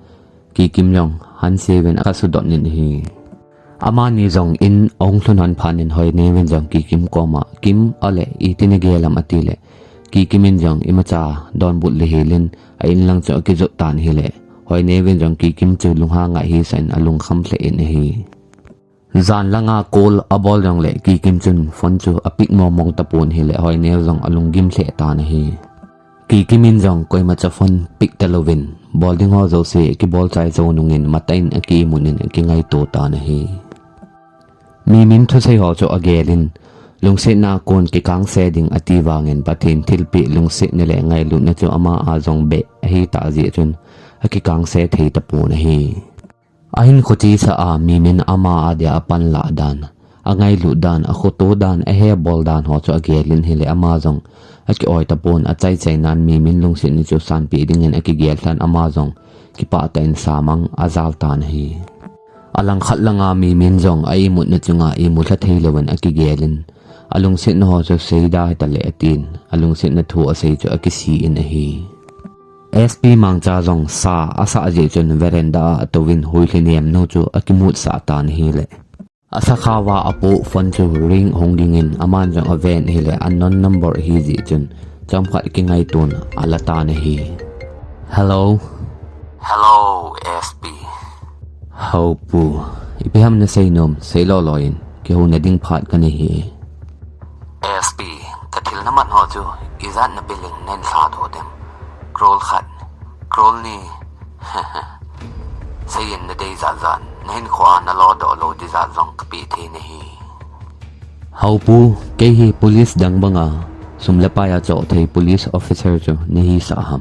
Kikim jong hanse uvin akasudot in ahi. Amani jong in ahung lhun hon phat in Hoineu in jong Kikim koma, "Kim, ale, iti nagel ham?" atile, Kikim in jong imacha donbut le hel in a in lang chu akijot tan ahile, Hoineu in jong Kikim chu lunghang a ahisah in alungkham lheh in ahi. Jan langa call abol jongle Kikim chun phone chu apick mong mong tapon ahile, Hoineu jong alunggim lheh tan ahi. Kikim in jong koimacha phone pick talouvin, bol ding ho jouse kibol chai jou nungin, matah in aki imut in akingaito tan ahi. Mimin thusei ho chu agel in, lungsetna a kon kikangse ding ati vangin, Pathen thilpeh lungsetna le ngailutna chu ama a jong beh ahitah jeh chun, akikangse thei tapon ahi. Ahinkho chesa a Mimin ama a dia apanlah dan, angailut dan, akhoto dan, ahebol dan ho chu agel in ahile, ama jong aki-oi tapon, achaichai nan Mimin lungsetna chu sanpeh dingin akigel lhon, ama jong kipah tah in samang ajal tan ahi. Alangkhat langa Mimin jong a imutna chunga imu lha thei louvin akigel in, alungsetna ho chu seida hitale atin, alungsetna thu asei chu akisih in ahi. S P Mangcha jong sa asah jeh chun veranda a atouvin Huilhenem nu chu akimutsah tan ahile, asakhao a apoh phone chu ring ahung ging in, aman jong aven ahile unknown number ahi jeh chun chomkhat kingaiton ala tan ahi. Hello. Hello, S P. Hao pu, ipi ham nasei nom, sei lolo in, kihouna ding phat kanei hi. S P, kathil namat ho chu ijat nabil in nahin lhadoh dem? Crore khat, crore ni. Seiyin nadei jat jat, nahinkho a nalodoh lou ding jat jong kapeh thei nahi. Hao pu, kei hi police dang banga sum le pai a choh thei police officer chu nahisah ham?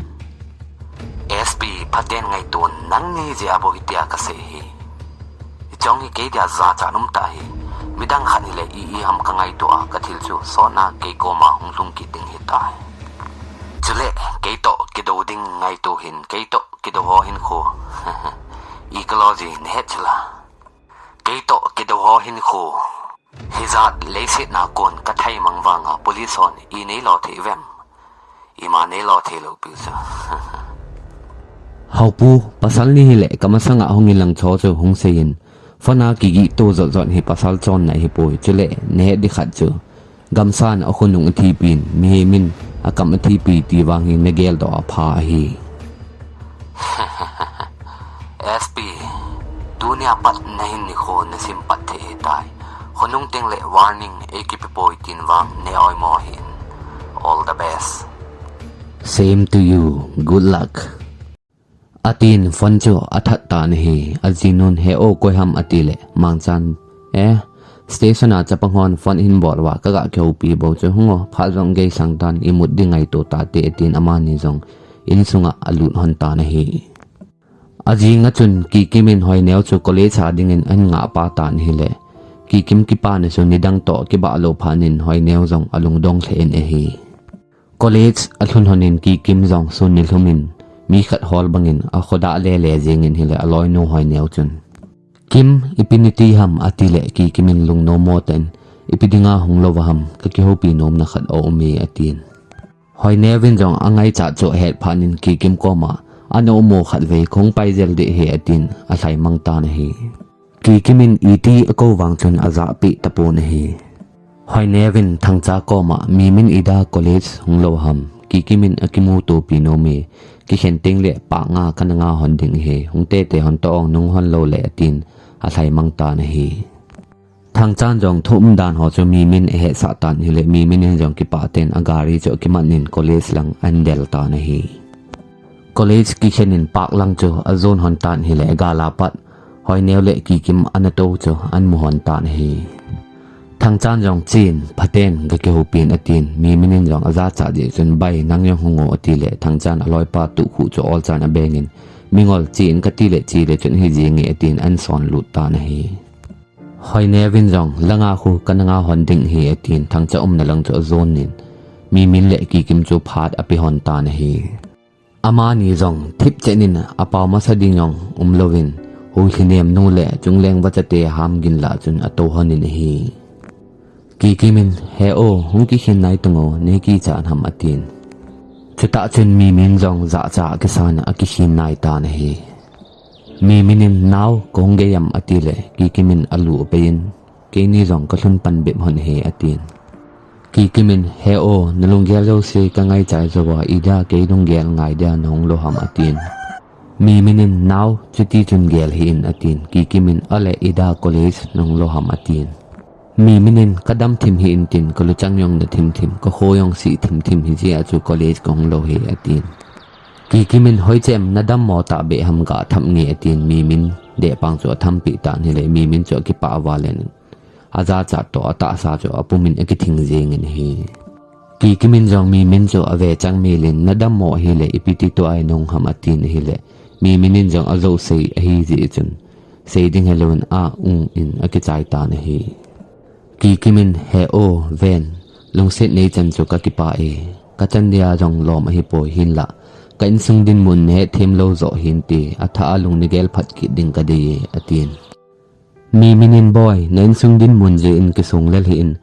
S P, phaten ngaiton, nangni jeh a bou hitia kasei hi. Hiche hi kei dia jachat um tah ahi. Midang khat hile i i ham ka ngaito a, ka thil chu sotna kei koma hung lhung kit ding hitai. Chule, kei toh kido ding ngaito hin, kei toh kido ho hin khu. I ka lo ji, na het chula. Kei toh kido ho hin khu. Hijat leiset na kon ka thei mang vanga police hon i nei lo thei vem. Ima nei lo thei lo pi sa. Haupu, pasal ni hile, ka masanga hung in lang cho chu hung seiyin. Phone a kigih to zot zot hi pasal chonna hi poi, chule, ne di khat chu. Gamsan a khonung a thipin, mihem in a kam a thipi ti vang hi na gel doh a pha ahi. S P, tunia pat na hin nikho na sim pat thei hitai. Khonung teng le warning ei kipe poi tin vang ne oimo hin. All the best. Same to you. Good luck. Atin phone chu a that tan ahi. A jinun he o koi ham ati le. Mangchan, eh, station a chapang hon phone hin bol uva ka ga kihoupi bou chu hung o, phat jong gei sang tan i mut ding ngaito tate atin amani jong insunga a lut hon tan ahi. A jing a chun Kikim in Hoineu chu college a dingin an ngah pa tan ahile. Kikim kipa na chu nidang toh kibah lou phat in Hoineu jong a lungdong lheh in ahi. College a lhun hon in Kikim jong sun nilhum in mi khat hol bangin a khodah lele jing in ahile a loinu Hoineu chun. Kim, ipi nati ham ati le Kikim in lungnom mo tah in ipi dinga hung lou va ham ka kihoupi nomna khat a um e atin. Hoineu in jong a ngaichat chu a het phat in Kikim koma, a nomo khat vei kong pai jel ding ahi atin a lhaimang tan ahi. Kikim in iti a kou vang chun a japeh tapon ahi. Hoineu in Thangcha koma, Mimin ida college hung lou ham, Kikim in a kimutopi nom e, kikhen teng le pah nga ka na nga hon ding ahi, hung tete hon ta ong nung hon lou le atin a lhaimang tan ahi. Thangchan jong thu umdan ho chu Mimin a hetsah tan ahile, Mimin in jong kipah tah in a gari chu a kiman in college lang an del tan ahi. College kikhen in park lang chu a jon hon tan ahile, a gal a pat Hoineu le Kikim ana tou chu an mu hon tan ahi. Thangchan jong chin, phaten ga kihoupin atin, Mimin in jong a jachat jeh chun, bai nang jong hung o ati le, Thangchan a loipa tukhu chu olchan a bengin, mingol chin kati le chi le chun hi jing e atin an son lut tan ahi. Hoineu in jong, langa khu ka na nga hon ding ahi, atin Thangcha umna lang chu a jon in, Mimin le Kikim chu phat a pe hon tan ahi. Amani jong, thip chen in a pau masa ding jong um louvin, Huilhinem nu le Chungleng vachate ham gin lah chun a tou hon in ahi. Kikim in, he o, hung kikhin nai tang o, nei kichat ham atin. Chutah chun Mimin jong jachat a kisan a kikhin nai tan ahi. Mimin in, nao, kong gei am ati le, Kikim in a lu a pei in, keini jong ka lhun pan bep hon ahi atin. Kikim in, he o, na lunggel jouse ka ngaichai jou a, ida kei lunggel ngai dia na hung lou ham atin. Mimin in, nao, chuti chun gel hih in atin. Kikim in, ale ida college na hung lou ham atin. Mimin in, ka dam thim hih in tin, ka luchang jong na thim thim, ka kho jong sih thim thim hi jeh a chu college ka hung lou hi atin. Kikim in, hoichem na dam mo ta be ham ka tham nge atin, Mimin dehpang chu a thampi tan ahile, Mimin chu a kipah val in a jachat toh a tahsa chu a pum in a kithing jing in ahi. Kikim in jong Mimin chu a ve chang mil in, na dam mo ahile, ipi ti tua i nung ham atin ahile, Mimin in jong a jou sei ahi jeh chun, sei ding helou in a ung in a kichai tan ahi. Kikim in, he o, ven, lungset nei chan chu ka kipah e, ka chan dia jong lom ahi poi hinlah, ka insung dinmun na het them lou joh hin ti, a thah a lung na gel phat kit ding ka dei e, atin. Mimin in, boi, na insung dinmun jeh in kisung lel hih in,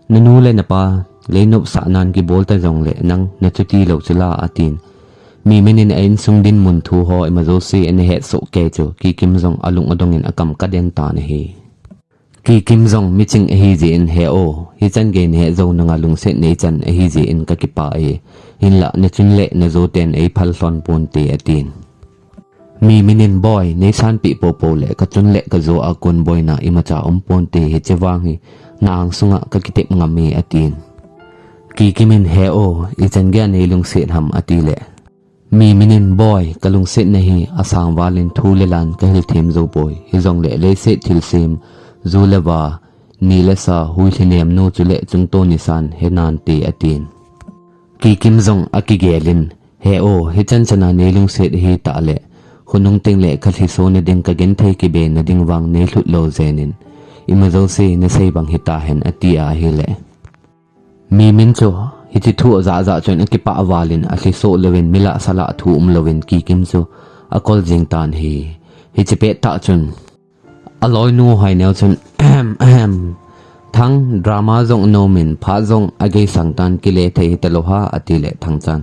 na nu le na pa, lei nopsah nan kibol ta jong le, nang na chuti lou chu la, atin. Mimin in a insung dinmun thu ho ima jouse ana het soh kei chu, Kikim jong a lung a dong in a kam ka den tan ahi. Kikim jong miching ahi jeh in, he o, hichan gei na het jou nanga lungset nei chan ahi jeh in ka kipah e, hinlah na chun le na jo ten ei phal lhon ponte, atin. Mimin in, boi, nei sanpeh popo le ka chun le ka jo a kon boina imacha um ponte, hiche vang hi na angsunga ka kitep ngam e, atin. Kikim in, he o, ichan gei a nei lungset ham ati le. Mimin in, boi, ka lungsetna hi a sang val in thu le lan ka hil them jou poi, hijongle leiset thilsem, ju le va, ni le sa, Huilhinem nu chule Chungto nisan he nante, atin. Kikim jong a kigel in, he o, hichan chan a nei lungset ahi tah le, khonung teng le ka lhiso na ding ka genthei kibe na ding vang nei lhut lou jen in, ima jouse nasei bang hita hen, ati ahile. Mimin chu hiche thu ajah jah chun akipah val in, alhisoh louvin, milah salah thu umlouvin, Kikim chu akol jing tan ahi. Hiche pettah chun aloinu Hoineo chun, ahem, ahem. Thang, drama jong nom in, phat jong ageisang tan, kile thei hitalou ham, atile Thangchan,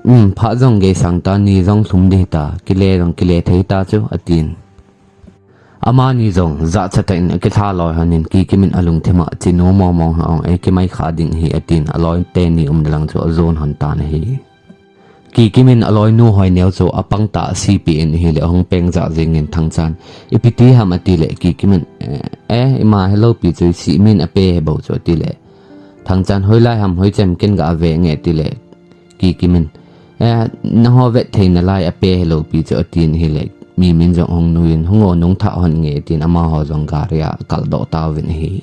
um, phat jong geisang tan, ni jong lhum ding hita, kile jong kile thei hita chu, atin. Amani jong jachat tah in akilha loi hon in, Kikim in alungthim a, chinu mong mong hon, eikimai kha ding ahi, atin, aloi teni umna lang chu ajon hon tan ahi. Kikim in aloinu Hoineo chu apang tah a asei peh in ahile, ahung peng jah jeng in Thangchan, ipi ti ham, atile Kikim in, eh, eh, ima helou pi chu isih min ape hebou chu, atile Thangchan, hoilai ham, hoiche ham, ken ga ve nge, atile Kikim in, eh, nangho vet thei nalai ape helou pi chu, atin ahile, Mimin jong ahung nui in, hung o, nung thah hon nge, atin, amaho jong gari a akal doh tauvin ahi.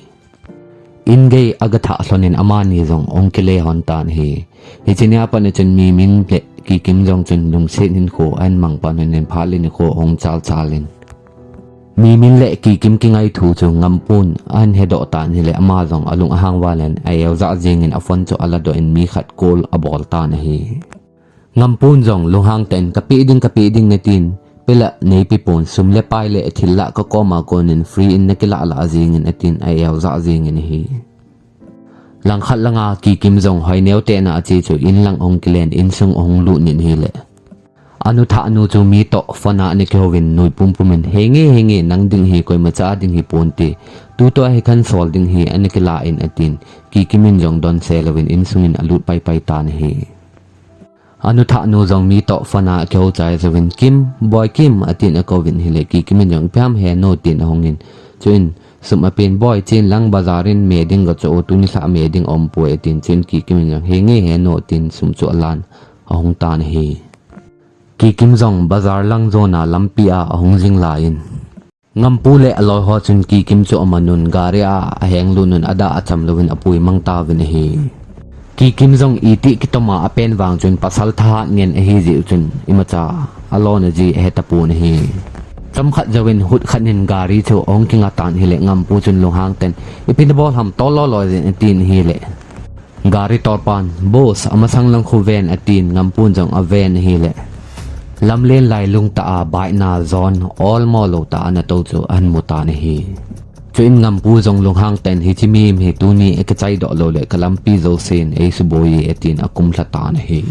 In gei aga thah lhon in amani jong ahung kile hon tan ahi. Hiche nia pat a chun Mimin le Kikim jong chun lungset hinkho ahin mang pan in, phat le nikho ahung chal chal in, Mimin le Kikim kingai thu chu Ngampun ahin hedoh tan ahile, ama jong alung ahang val in, a-eu jah jeng in aphone chu aladoh in, mi khat call abol tan ahi. Ngampun jong lunghang tah in, kapeh ding, kapeh ding natin, pela neipe pon, sum le pai le thil lah kakoma kon in, free in nakilah lah jeng in, atin, a-eu jah jeng in ahi. Langkhat langa Kikim jong Hoineo te na ache chu in lang ahung kilen, insung ahung lut in ahile, anu thah nu chu mi toh phone a ana kihou in, nui pumpum in, henge, henge, nang ding hi, koimacha ding hi ponte, tutua hi kahin sol ding ahi, ana kilah in, atin, Kikim in jong donse louvin insung in alut pai pai tan ahi. Anu thah nu jong mi toh phone a akihou chai jouvin, Kim, boi Kim, atin akouvin ahile, Kikim in jong, ipi ham henu, tin ahung in, chuin, sum apen, boi, chen lang bazar in me ding gacho, tuni lhah me ding aumpoi, atin, chuin Kikim in jong, henge henu, tin sum chu alan ahung tan ahi. Kikim jong bazar lang jon a lampi a ahung jing lai in, Ngampu le aloi ho chun Kikim chu aman un, gari a aheng lut un, adah acham louvin apui mang tauvin ahi. Kikim jong itih kitom a apen vang chun pasal thahat ngen ahi jeh u chun imacha alona ji ahe tapon ahi. Chomkhat jouvin hut khat in gari chu ahung kinga tan ahile, Ngampu chun lunghang tah in, ipi nabol ham, tol loi loi jin, atin ahile, gari tolpan, boss, amasang lang khu ven, atin, Ngampun jong aven ahile, lamlen lailung tah a bike na John olmo lou tah a ana tou chu ahin mu tan ahi. Chuin Ngampu jong lunghang tah in, hiche mi hi tuni akichai doh lou le, kalampi jousen eisuboi e, atin akumlha tan ahi.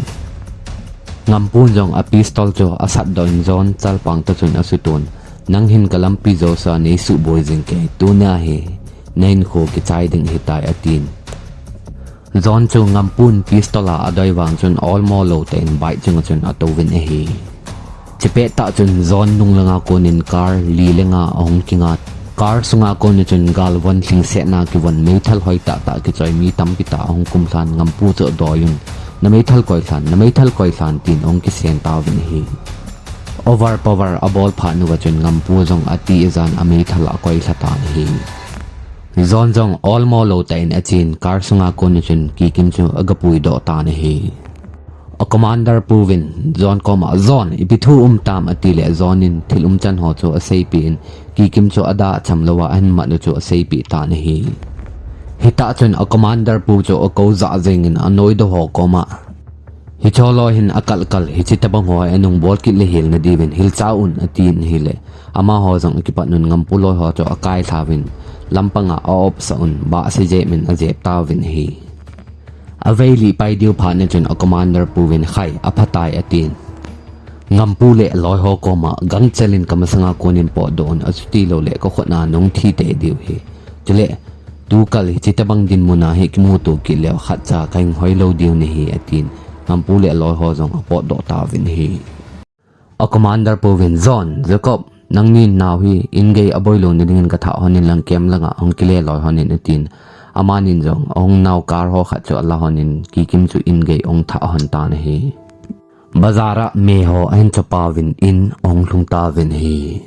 Ngampun jong a pistol chu asat doh in John chalpang toh chun asuton, nang hin kalampi jousa neisuboi jing kei, tuna hi nahinkho kichai ding ahitai, atin. John chu Ngampun pistol a adoi vang chun olmo lou tah in bike chunga chun atouvin ahi. Chupet tah chun John nung langa kon in car li le nga ahung kinga. Car sunga kon a chun galvon lhingsetna kivon, meithal hoi tah tah kichoi mi tampi tah ahung kumlhan, Ngampu chu adoi un, na meithal koi lhan, na meithal koi lhan, tin ahung kisen tauvin ahi. Overpower abol phat uva chun Ngampu jong atija in ameithal akoilha tan ahi. John jong olmo lou tah in achen, car sunga kon a chun Kikim chu agapui doh tan ahi. A commander pu vin John koma, John, ipi thu um tam, atile John in thil umchan ho chu aseipeh in, Kikim chu adah acham louva ahin mat u chu aseipeh tan ahi. Hitah chun a commander pu chu akou jah jeng in anoidoh ho koma, hiche loi hin akal kal, hiche tabang ho hi anung bol kit le hil nadiuvin hilcha un, atin ahile, amaho jong akipat un Ngampu loi ho chu akailha uvin, lampanga a-op sah un, bahse jep in ajep tauvin ahi. Avei lih pai diu phat na chun a commander pu vin, khai, aphatai, atin. Ngampu le aloi ho koma, gangchel in kamasanga kon in potdoh un, achuti lou le kakhut na nung thi tei diu ahi. Chule, tukal hiche tabang dinmun a hi kimuto kit leu khatcha kahin hoi lou diu nahi, atin. Ngampu le aloi ho jong apotdoh tauvin ahi. A commander pu vin, John, Jacob, nangni nao hi in gei aboi louna dingin kathah hon in lang camp langa hung kile loi hon in, atin. Amanin jong ahung nao car ho khat chu ala hon in Kikim chu in gei ahung thah hon tan ahi. Bazar a me ho ahin chopa uvin in ahung lhung tauvin ahi.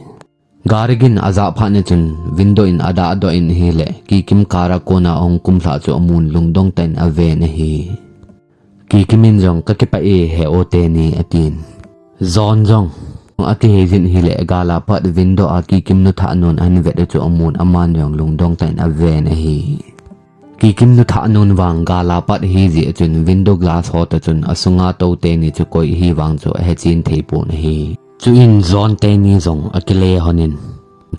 Gari gin ajah phat na chun window in adah doh in ahile, Kikim car a kona ahung kumlha chu amun, lungdong tah in aven ahi. Kikim in jong, kakipah e, he o teni, atin. John jong, Akihei jin ahile gal a pat window a Kikim nu Thahnun ahin vet a chu amun, aman jong lungdong tah in aven ahi. Kikim nu Thahnun vang gal a pat ahi jeh a chun window glass ho toh chun asunga tou teni chu koi ahi vang chu ahechen thei pon ahi. Chuin John teni jong akile lhon in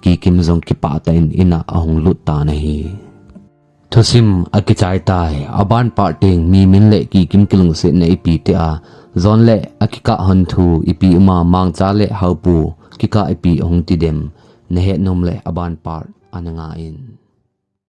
Kikim jong kipah tah in in a ahung lut tan ahi. Thusim akichai tai. Aban part teng mi min le Kikim kilungsetna ipi ti a, John le akikah lhon thu ipi um a, Mangcha le Haopu kikah ipi ahung ti dem, nahet nom le aban part ana ngai in.